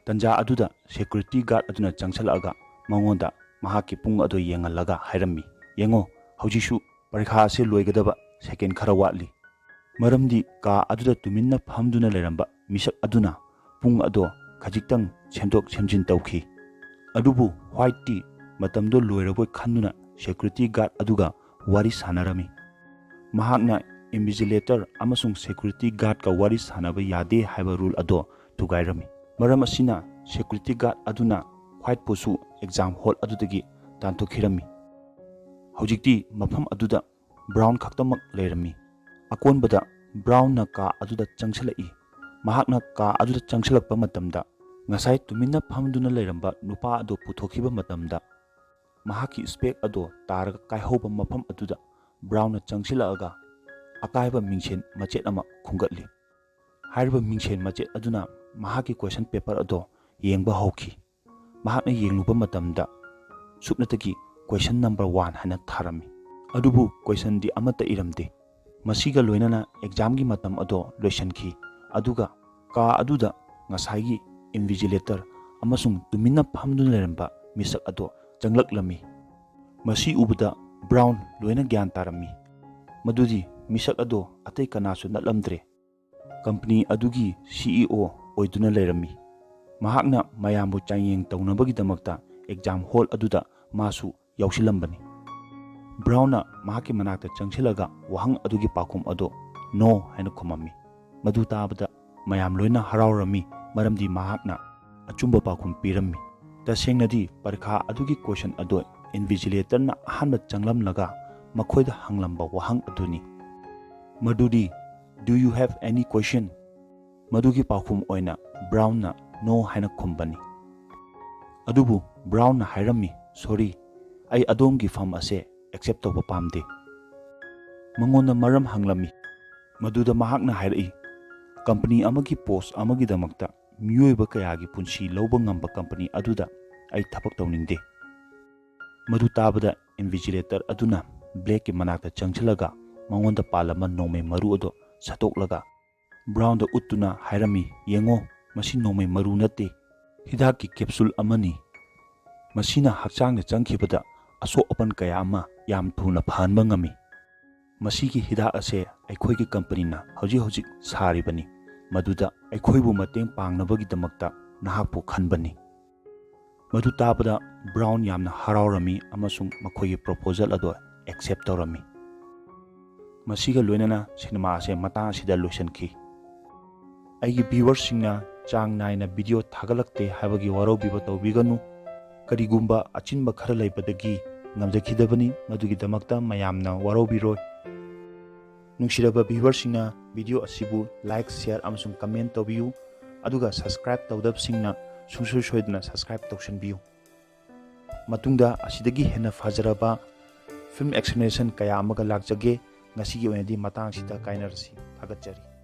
ꯇꯟꯖꯥ ꯑꯗꯨꯗ ꯁꯦꯀ꯭ꯌꯨꯔꯤꯇꯤ ꯒꯥꯔꯗ ꯑꯗꯨꯅ ꯆꯪꯁꯤꯜꯂꯛꯑꯒ ꯃꯉꯣꯟꯗ ꯃꯍꯥꯛꯀꯤ ꯄꯨꯡ ꯑꯗꯨ ꯌꯦꯡꯍꯜꯂꯒ ꯍꯥꯏꯔꯝꯃꯤ, "ꯌꯦꯡꯉꯣ, ꯍꯧꯖꯤꯛꯁꯨ ꯄꯔꯤꯈꯥ ꯑꯁꯤ ꯂꯣꯏꯒꯗꯕ ꯁꯦꯀꯦꯟ ꯈꯔ ꯋꯥꯠꯂꯤ"꯫ ꯃꯔꯝꯗꯤ ꯀꯥ ꯑꯗꯨꯗ ꯇꯨꯃꯤꯟꯅ ꯐꯝꯗꯨꯅ ꯂꯩꯔꯝꯕ ꯃꯤꯁꯛ ꯑꯗꯨꯅ ꯄꯨꯡ ꯑꯗꯣ ꯈꯖꯤꯛꯇꯪ ꯁꯦꯝꯗꯣꯛ ꯁꯦꯝꯖꯤꯟ ꯇꯧꯈꯤ꯫ ꯑꯗꯨꯕꯨ ꯋꯥꯏꯠꯇꯤ ꯃꯇꯝꯗꯣ ꯂꯣꯏꯔꯕꯣꯏ ꯈꯟꯗꯨꯅ ꯁꯦꯀ꯭ꯌꯨꯔꯤꯇꯤ ꯒꯥꯔꯗ ꯑꯗꯨꯒ ꯋꯥꯔꯤ ꯁꯥꯟꯅꯔꯝꯃꯤ꯫ ꯃꯍꯥꯛꯅ ꯏꯟꯚꯤꯖꯤꯂꯦꯇꯔ ꯑꯃꯁꯨꯡ ꯁꯦꯀ꯭ꯌꯨꯔꯤꯇꯤ ꯒꯥꯔꯗꯀ ꯋꯥꯔꯤ ꯁꯥꯟꯅꯕ ꯌꯥꯗꯦ ꯍꯥꯏꯕ ꯔꯨꯜ ꯑꯗꯣ ꯊꯨꯒꯥꯏꯔꯝꯃꯤ꯫ ꯃꯔꯝ ꯑꯁꯤꯅ ꯁꯦꯀ꯭ꯌꯨꯔꯤꯇꯤ ꯒꯥꯔꯗ ꯑꯗꯨꯅ ꯋꯥꯏꯠꯄꯨꯁꯨ ꯑꯦꯛꯖꯥꯝ ꯍꯣꯜ ꯑꯗꯨꯗꯒꯤ ꯇꯥꯟꯊꯣꯛꯈꯤꯔꯝꯃꯤ꯫ ꯍꯧꯖꯤꯛꯇꯤ ꯃꯐꯝ ꯑꯗꯨꯗ ꯕ꯭ꯔꯥꯎꯟ ꯈꯛꯇꯃꯛ ꯂꯩꯔꯝꯃꯤ꯫ ꯑꯀꯣꯟꯕꯗ ꯕ꯭ꯔꯥꯎꯟꯅ ꯀꯥ ꯑꯗꯨꯗ ꯆꯪꯁꯤꯜꯂꯛꯏ꯫ ꯃꯍꯥꯛꯅ ꯀꯥ ꯑꯗꯨꯗ ꯆꯪꯁꯤꯜꯂꯛꯄ ꯃꯇꯝꯗ ꯉꯁꯥꯏ ꯇꯨꯃꯤꯟꯅ ꯐꯝꯗꯨꯅ ꯂꯩꯔꯝꯕ ꯅꯨꯄꯥ ꯑꯗꯨ ꯄꯨꯊꯣꯛꯈꯤꯕ ꯃꯇꯝꯗ ꯃꯍꯥꯛꯀꯤ ꯏꯁꯄꯦꯛ ꯑꯗꯨ ꯇꯥꯔꯒ ꯀꯥꯏꯍꯧꯕ ꯃꯐꯝ ꯑꯗꯨꯗ ꯕ꯭ꯔꯥꯎꯟꯅ ꯆꯪꯁꯤꯜꯂꯛꯑꯒ ꯑꯀꯥꯏꯕ ꯃꯤꯡꯁꯦꯟ ꯃꯆꯦꯠ ꯑꯃ ꯈꯨꯝꯒꯠꯂꯤ꯫ ꯍꯥꯏꯔꯤꯕ ꯃꯤꯡꯁꯦꯟ ꯃꯆꯦꯠ ꯑꯗꯨꯅ ꯃꯍꯥꯛꯀꯤ ꯀꯣꯏꯁꯟ ꯄꯦꯄꯔ ꯑꯗꯣ ꯌꯦꯡꯕ ꯍꯧꯈꯤ꯫ ꯃꯍꯥꯛꯅ ꯌꯦꯡꯂꯨꯕ ꯃꯇꯝꯗ ꯁꯨꯞꯅꯇꯒꯤ ꯀꯣꯏꯁꯟ ꯅꯝꯕꯔ ꯋꯥꯟ ꯍꯥꯏꯅ ꯊꯥꯔꯝꯃꯤ꯫ ꯑꯗꯨꯕꯨ ꯀꯣꯏꯁꯟꯗꯤ ꯑꯃꯠꯇ ꯏꯔꯝꯗꯦ꯫ ꯃꯁꯤꯒ ꯂꯣꯏꯅꯅ ꯑꯦꯛꯖꯥꯝꯒꯤ ꯃꯇꯝ ꯑꯗꯣ ꯂꯣꯏꯁꯤꯟꯈꯤ꯫ ꯑꯗꯨꯒ ꯀꯥ ꯑꯗꯨꯗ ꯉꯁꯥꯏꯒꯤ invigilator ꯑꯃꯁꯨꯡ ꯇꯨꯃꯤꯟꯅ ꯐꯝꯗꯨꯅ ꯂꯩꯔꯝꯕ ꯃꯤꯁꯛ ꯑꯗꯣ ꯆꯪꯂꯛꯂꯝꯃꯤ꯫ ꯃꯁꯤ ꯎꯕꯗ ꯕ꯭ꯔꯥꯎꯟ ꯂꯣꯏꯅ ꯒ꯭ꯌꯥꯟ ꯇꯥꯔꯝꯃꯤ꯫ ꯃꯗꯨꯗꯤ ꯃꯤꯁꯛ ꯑꯗꯣ ꯑꯇꯩ ꯀꯅꯥꯁꯨ ꯅꯠꯂꯝꯗ꯭ꯔꯦ꯫ ꯀꯝꯄꯅꯤ ꯑꯗꯨꯒꯤ ꯁꯤ ꯏ ꯑꯣ ꯑꯣꯏꯗꯨꯅ ꯂꯩꯔꯝꯃꯤ꯫ ꯃꯍꯥꯛꯅ ꯃꯌꯥꯝꯕꯨ ꯆꯥꯡꯌꯦꯡ ꯇꯧꯅꯕꯒꯤꯗꯃꯛꯇ ꯑꯦꯛꯖꯥꯝ ꯍꯣꯜ ꯑꯗꯨꯗ ꯃꯥꯁꯨ ꯌꯥꯎꯁꯤꯜꯂꯝꯕꯅꯤ꯫ ꯕ꯭ꯔꯥꯎꯟꯅ ꯃꯍꯥꯛꯀꯤ ꯃꯅꯥꯛꯇ ꯆꯪꯁꯤꯜꯂꯒ ꯋꯥꯍꯪ ꯑꯗꯨꯒꯤ ꯄꯥꯎꯈꯨꯝ ꯑꯗꯨ "No" ꯍꯥꯏꯅ ꯈꯨꯝꯃꯝꯃꯤ꯫ ꯃꯗꯨ ꯇꯥꯕꯗ ꯃꯌꯥꯝ ꯂꯣꯏꯅ ꯍꯔꯥꯎꯔꯝꯃꯤ, ꯃꯔꯝꯗꯤ ꯃꯍꯥꯛꯅ ꯑꯆꯨꯝꯕ ꯄꯥꯎꯈꯨꯝ ꯄꯤꯔꯝꯃꯤ꯫ ꯇꯁꯦꯡꯅꯗꯤ ꯄꯔꯤꯈꯥ ꯑꯗꯨꯒꯤ ꯀꯣꯏꯁꯟ ꯑꯗꯨ ꯏꯟꯚꯤꯖꯤꯂꯦꯇꯔꯅ ꯑꯍꯥꯟꯕ ꯆꯪꯂꯝꯂꯒ ꯃꯈꯣꯏꯗ ꯍꯪꯂꯝꯕ ꯋꯥꯍꯪ ꯑꯗꯨꯅꯤ꯫ ꯃꯗꯨꯗꯤ, "Do you have any question?" ꯃꯗꯨꯒꯤ ꯄꯥꯎꯈꯨꯝ ꯑꯣꯏꯅ ꯕ꯭ꯔꯥꯎꯟꯅ "No" ꯍꯥꯏꯅ ꯈꯨꯝꯕꯅꯤ꯫ ꯑꯗꯨꯕꯨ ꯕ꯭ꯔꯥꯎꯟꯅ ꯍꯥꯏꯔꯝꯃꯤ, "Sorry, ꯑꯩ ꯑꯗꯣꯝꯒꯤ ꯐꯝ ꯑꯁꯦ ꯑꯦꯛꯁꯦꯞ ꯇꯧꯕ ꯄꯥꯝꯗꯦ"꯫ ꯃꯉꯣꯟꯗ ꯃꯔꯝ ꯍꯪꯂꯝꯃꯤ꯫ ꯃꯗꯨꯗ ꯃꯍꯥꯛꯅ ꯍꯥꯏꯔꯛꯏ, "ꯀꯝꯄꯅꯤ ꯑꯃꯒꯤ ꯄꯣꯁ ꯑꯃꯒꯤꯗꯃꯛꯇ ꯃꯤꯑꯣꯏꯕ ꯀꯌꯥꯒꯤ ꯄꯨꯟꯁꯤ ꯂꯧꯕ ꯉꯝꯕ ꯀꯝꯄꯅꯤ ꯑꯗꯨꯗ ꯑꯩ ꯊꯕꯛ ꯇꯧꯅꯤꯡꯗꯦ"꯫ ꯃꯗꯨ ꯇꯥꯕꯗ ꯏꯟꯚꯤꯖꯤꯂꯦꯇꯔ ꯑꯗꯨꯅ ꯕ꯭ꯂꯦꯛꯀꯤ ꯃꯅꯥꯛꯇ ꯆꯪꯁꯤꯜꯂꯒ ꯃꯉꯣꯟꯗ ꯄꯥꯜꯂꯝꯕ ꯅꯣꯡꯃꯩ ꯃꯔꯨ ꯑꯗꯨ ꯁꯠꯇꯣꯛꯂꯒ ꯕ꯭ꯔꯥꯎꯟꯗ ꯎꯠꯇꯨꯅ ꯍꯥꯏꯔꯝꯃꯤ, "ꯌꯦꯡꯉꯣ, ꯃꯁꯤ ꯅꯣꯡꯃꯩ ꯃꯔꯨ ꯅꯠꯇꯦ, ꯍꯤꯗꯥꯛꯀꯤ ꯀꯦꯞꯁꯨꯜ ꯑꯃꯅꯤ꯫ ꯃꯁꯤꯅ ꯍꯛꯆꯥꯡꯗ ꯆꯪꯈꯤꯕꯗ ꯑꯁꯣꯛ ꯑꯄꯟ ꯀꯌꯥ ꯑꯃ ꯌꯥꯝ ꯊꯨꯅ ꯐꯍꯟꯕ ꯉꯝꯃꯤ꯫ ꯃꯁꯤꯒꯤ ꯍꯤꯗꯥꯛ ꯑꯁꯦ ꯑꯩꯈꯣꯏꯒꯤ ꯀꯝꯄꯅꯤꯅ ꯍꯧꯖꯤꯛ ꯍꯧꯖꯤꯛ ꯁꯥꯔꯤꯕꯅꯤ, ꯃꯗꯨꯗ ꯑꯩꯈꯣꯏꯕꯨ ꯃꯇꯦꯡ ꯄꯥꯡꯅꯕꯒꯤꯗꯃꯛꯇ ꯅꯍꯥꯛꯄꯨ ꯈꯟꯕꯅꯤ"꯫ ꯃꯗꯨ ꯇꯥꯕꯗ ꯕ꯭ꯔꯥꯎꯟ ꯌꯥꯝꯅ ꯍꯔꯥꯎꯔꯝꯃꯤ ꯑꯃꯁꯨꯡ ꯃꯈꯣꯏꯒꯤ ꯄ꯭ꯔꯣꯄꯣꯖꯦꯜ ꯑꯗꯨ ꯑꯦꯛꯁꯦꯞ ꯇꯧꯔꯝꯃꯤ꯫ ꯃꯁꯤꯒ ꯂꯣꯏꯅꯅ ꯁꯤꯅꯦꯃꯥ ꯑꯁꯦ ꯃꯇꯥꯡ ꯑꯁꯤꯗ ꯂꯣꯏꯁꯤꯟꯈꯤ꯫ ꯑꯩꯒꯤ ꯚ꯭ꯌꯨꯋꯔꯁꯤꯡꯅ ꯆꯥꯡ ꯅꯥꯏꯅ ꯚꯤꯗꯤꯑꯣ ꯊꯥꯒꯠꯂꯛꯇꯦ ꯍꯥꯏꯕꯒꯤ ꯋꯥꯔꯧꯕꯤꯕ ꯇꯧꯕꯤꯒꯅꯨ꯫ ꯀꯔꯤꯒꯨꯝꯕ ꯑꯆꯤꯟꯕ ꯈꯔ ꯂꯩꯕꯗꯒꯤ ꯉꯝꯖꯈꯤꯗꯕꯅꯤ, ꯃꯗꯨꯒꯤꯗꯃꯛꯇ ꯃꯌꯥꯝꯅ ꯋꯥꯔꯧꯕꯤꯔꯣꯏ꯫ ꯅꯨꯡꯁꯤꯔꯕ ꯚ꯭ꯌꯨꯋꯔꯁꯤꯡꯅ ꯚꯤꯗꯤꯑꯣ ꯑꯁꯤꯕꯨ ꯂꯥꯏꯛ, ꯁꯦꯌꯔ ꯑꯃꯁꯨꯡ ꯀꯃꯦꯟ ꯇꯧꯕꯤꯌꯨ, ꯑꯗꯨꯒ ꯁꯕꯁꯀ꯭ꯔꯥꯏꯕ ꯇꯧꯗꯕꯁꯤꯡꯅ ꯁꯨꯡꯁꯣꯏ ꯁꯣꯏꯗꯅ ꯁꯕꯁꯀ꯭ꯔꯥꯏꯕ ꯇꯧꯁꯤꯟꯕꯤꯌꯨ꯫ ꯃꯇꯨꯡꯗ ꯑꯁꯤꯗꯒꯤ ꯍꯦꯟꯅ ꯐꯖꯔꯕ ꯐꯤꯜꯝ ꯑꯦꯛꯁꯄ꯭ꯂꯦꯅꯦꯁꯟ ꯀꯌꯥ ꯑꯃꯒ ꯂꯥꯛꯆꯒꯦ꯫ ꯉꯁꯤꯒꯤ ꯑꯣꯏꯅꯗꯤ ꯃꯇꯥꯡ ꯑꯁꯤꯗ ꯀꯥꯏꯅꯔꯁꯤ꯫ ꯊꯥꯒꯠꯆꯔꯤ꯫